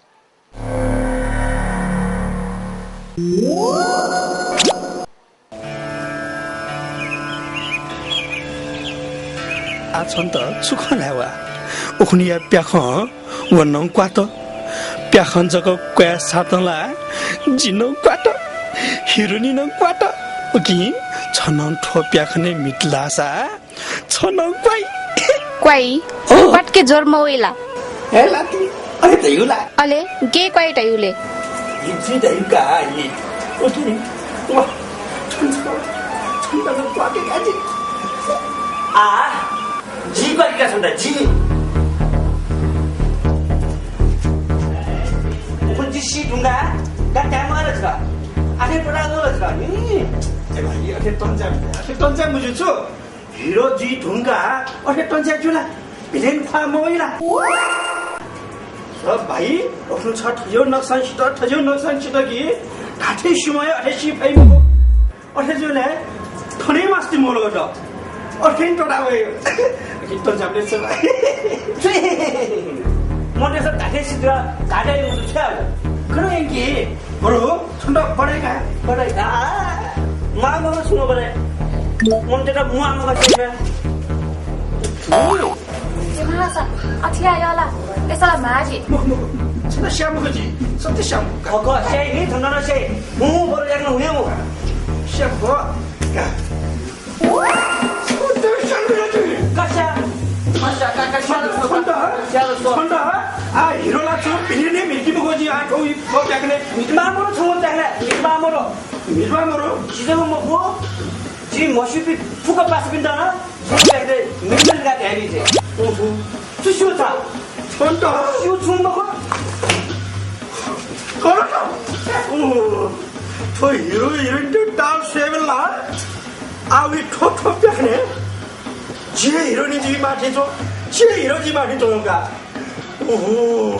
आः छन्त छु खँ ल्हाये वा? उखुनिया प्याखं व नं क्वात। प्याखं जक क्वाये सातं ला जि नं क्वात, हिरोनी नं क्वात। उकिं छ नं थ्व प्याखनय् म्हित लाःसा छ नं क्वाइ। क्वाइ? हँ। क्वातके ज्वर मवइ ला? हे लाति, अले धयु ला? अले, गय् क्वाइ धयु ले? हि जि धयु का, हि। उठि नि। वा, छन्त, छन्त नं क्वाके का जि। आ, जि क्वाके का छन्त, जि। उखुन्हु जि सी धुंगा, का त्यामा ला छ। आखे पडा लो ला छ, नि। ए भाइ, अथे तन्जा, अथे तन्जा मुजु छु। हिरो जुइ धुंकाः अथे तन्स्याः ज्यू ला? भिलेन ख्वाः मवइ ला? सब भाइ, अख्नु छ थज्याःगु नक्सान सित, थज्याःगु नक्सान सित कि धात्थें सिमय् अथे सी फइ मखु। अथे जुयाः थने मास्ति मोलगत। अथें त्वःता वइ। कि तन्स्याबलय् छ भाइ। मते सब धात्थें सित, धात्थें मजू छ्याः। खनु यंकि। बरु, छन्त बढाइ का, बढाइ का। आ, म्वाः मखु छुं बढाइ। मनूतय्त म्वाः मखु छुं का। महासा, अथे याः ला, अय्सा ला म्हाः जि। मखु, मखु, छन्त स्याये मखु जि, सत्य स्याये मखु। खः, खः, स्याइ नि, थन नं स्याइ। हुँ, बरु याकनं हुँ, हुँ। स्याये मखु। का। का स्याये? का स्याये, का, का, स्याये ला स्व। छन्त, छन्त, आ, हिरो ला छु, भिने नि, भिंकी मखु जि, आ, थ्व, थ्व प्याखनय्। म्हितमा मरु, छंगु प्याखनय्, म्हितमा मरु। म्हितमा मरु? जि जक मखु, जि म्हस्यूपिं फुक्क पासापिन्त नं, छंगु प्याखनय् म्हितमा धकाः धायेबी जि। ओहो। छु स्यू छ? छन्त। स्यू छुं मखु। कन त। ओहो। थ्व हिरो हिरोइनत ताल स्वयेबलय् ला। आ वइ थ्व थ्व प्याखनय्। जि हे हिरोनी जुइमाः थें च्वं। जि हे हिरो जुइमाः थें च्वं का। ओहो।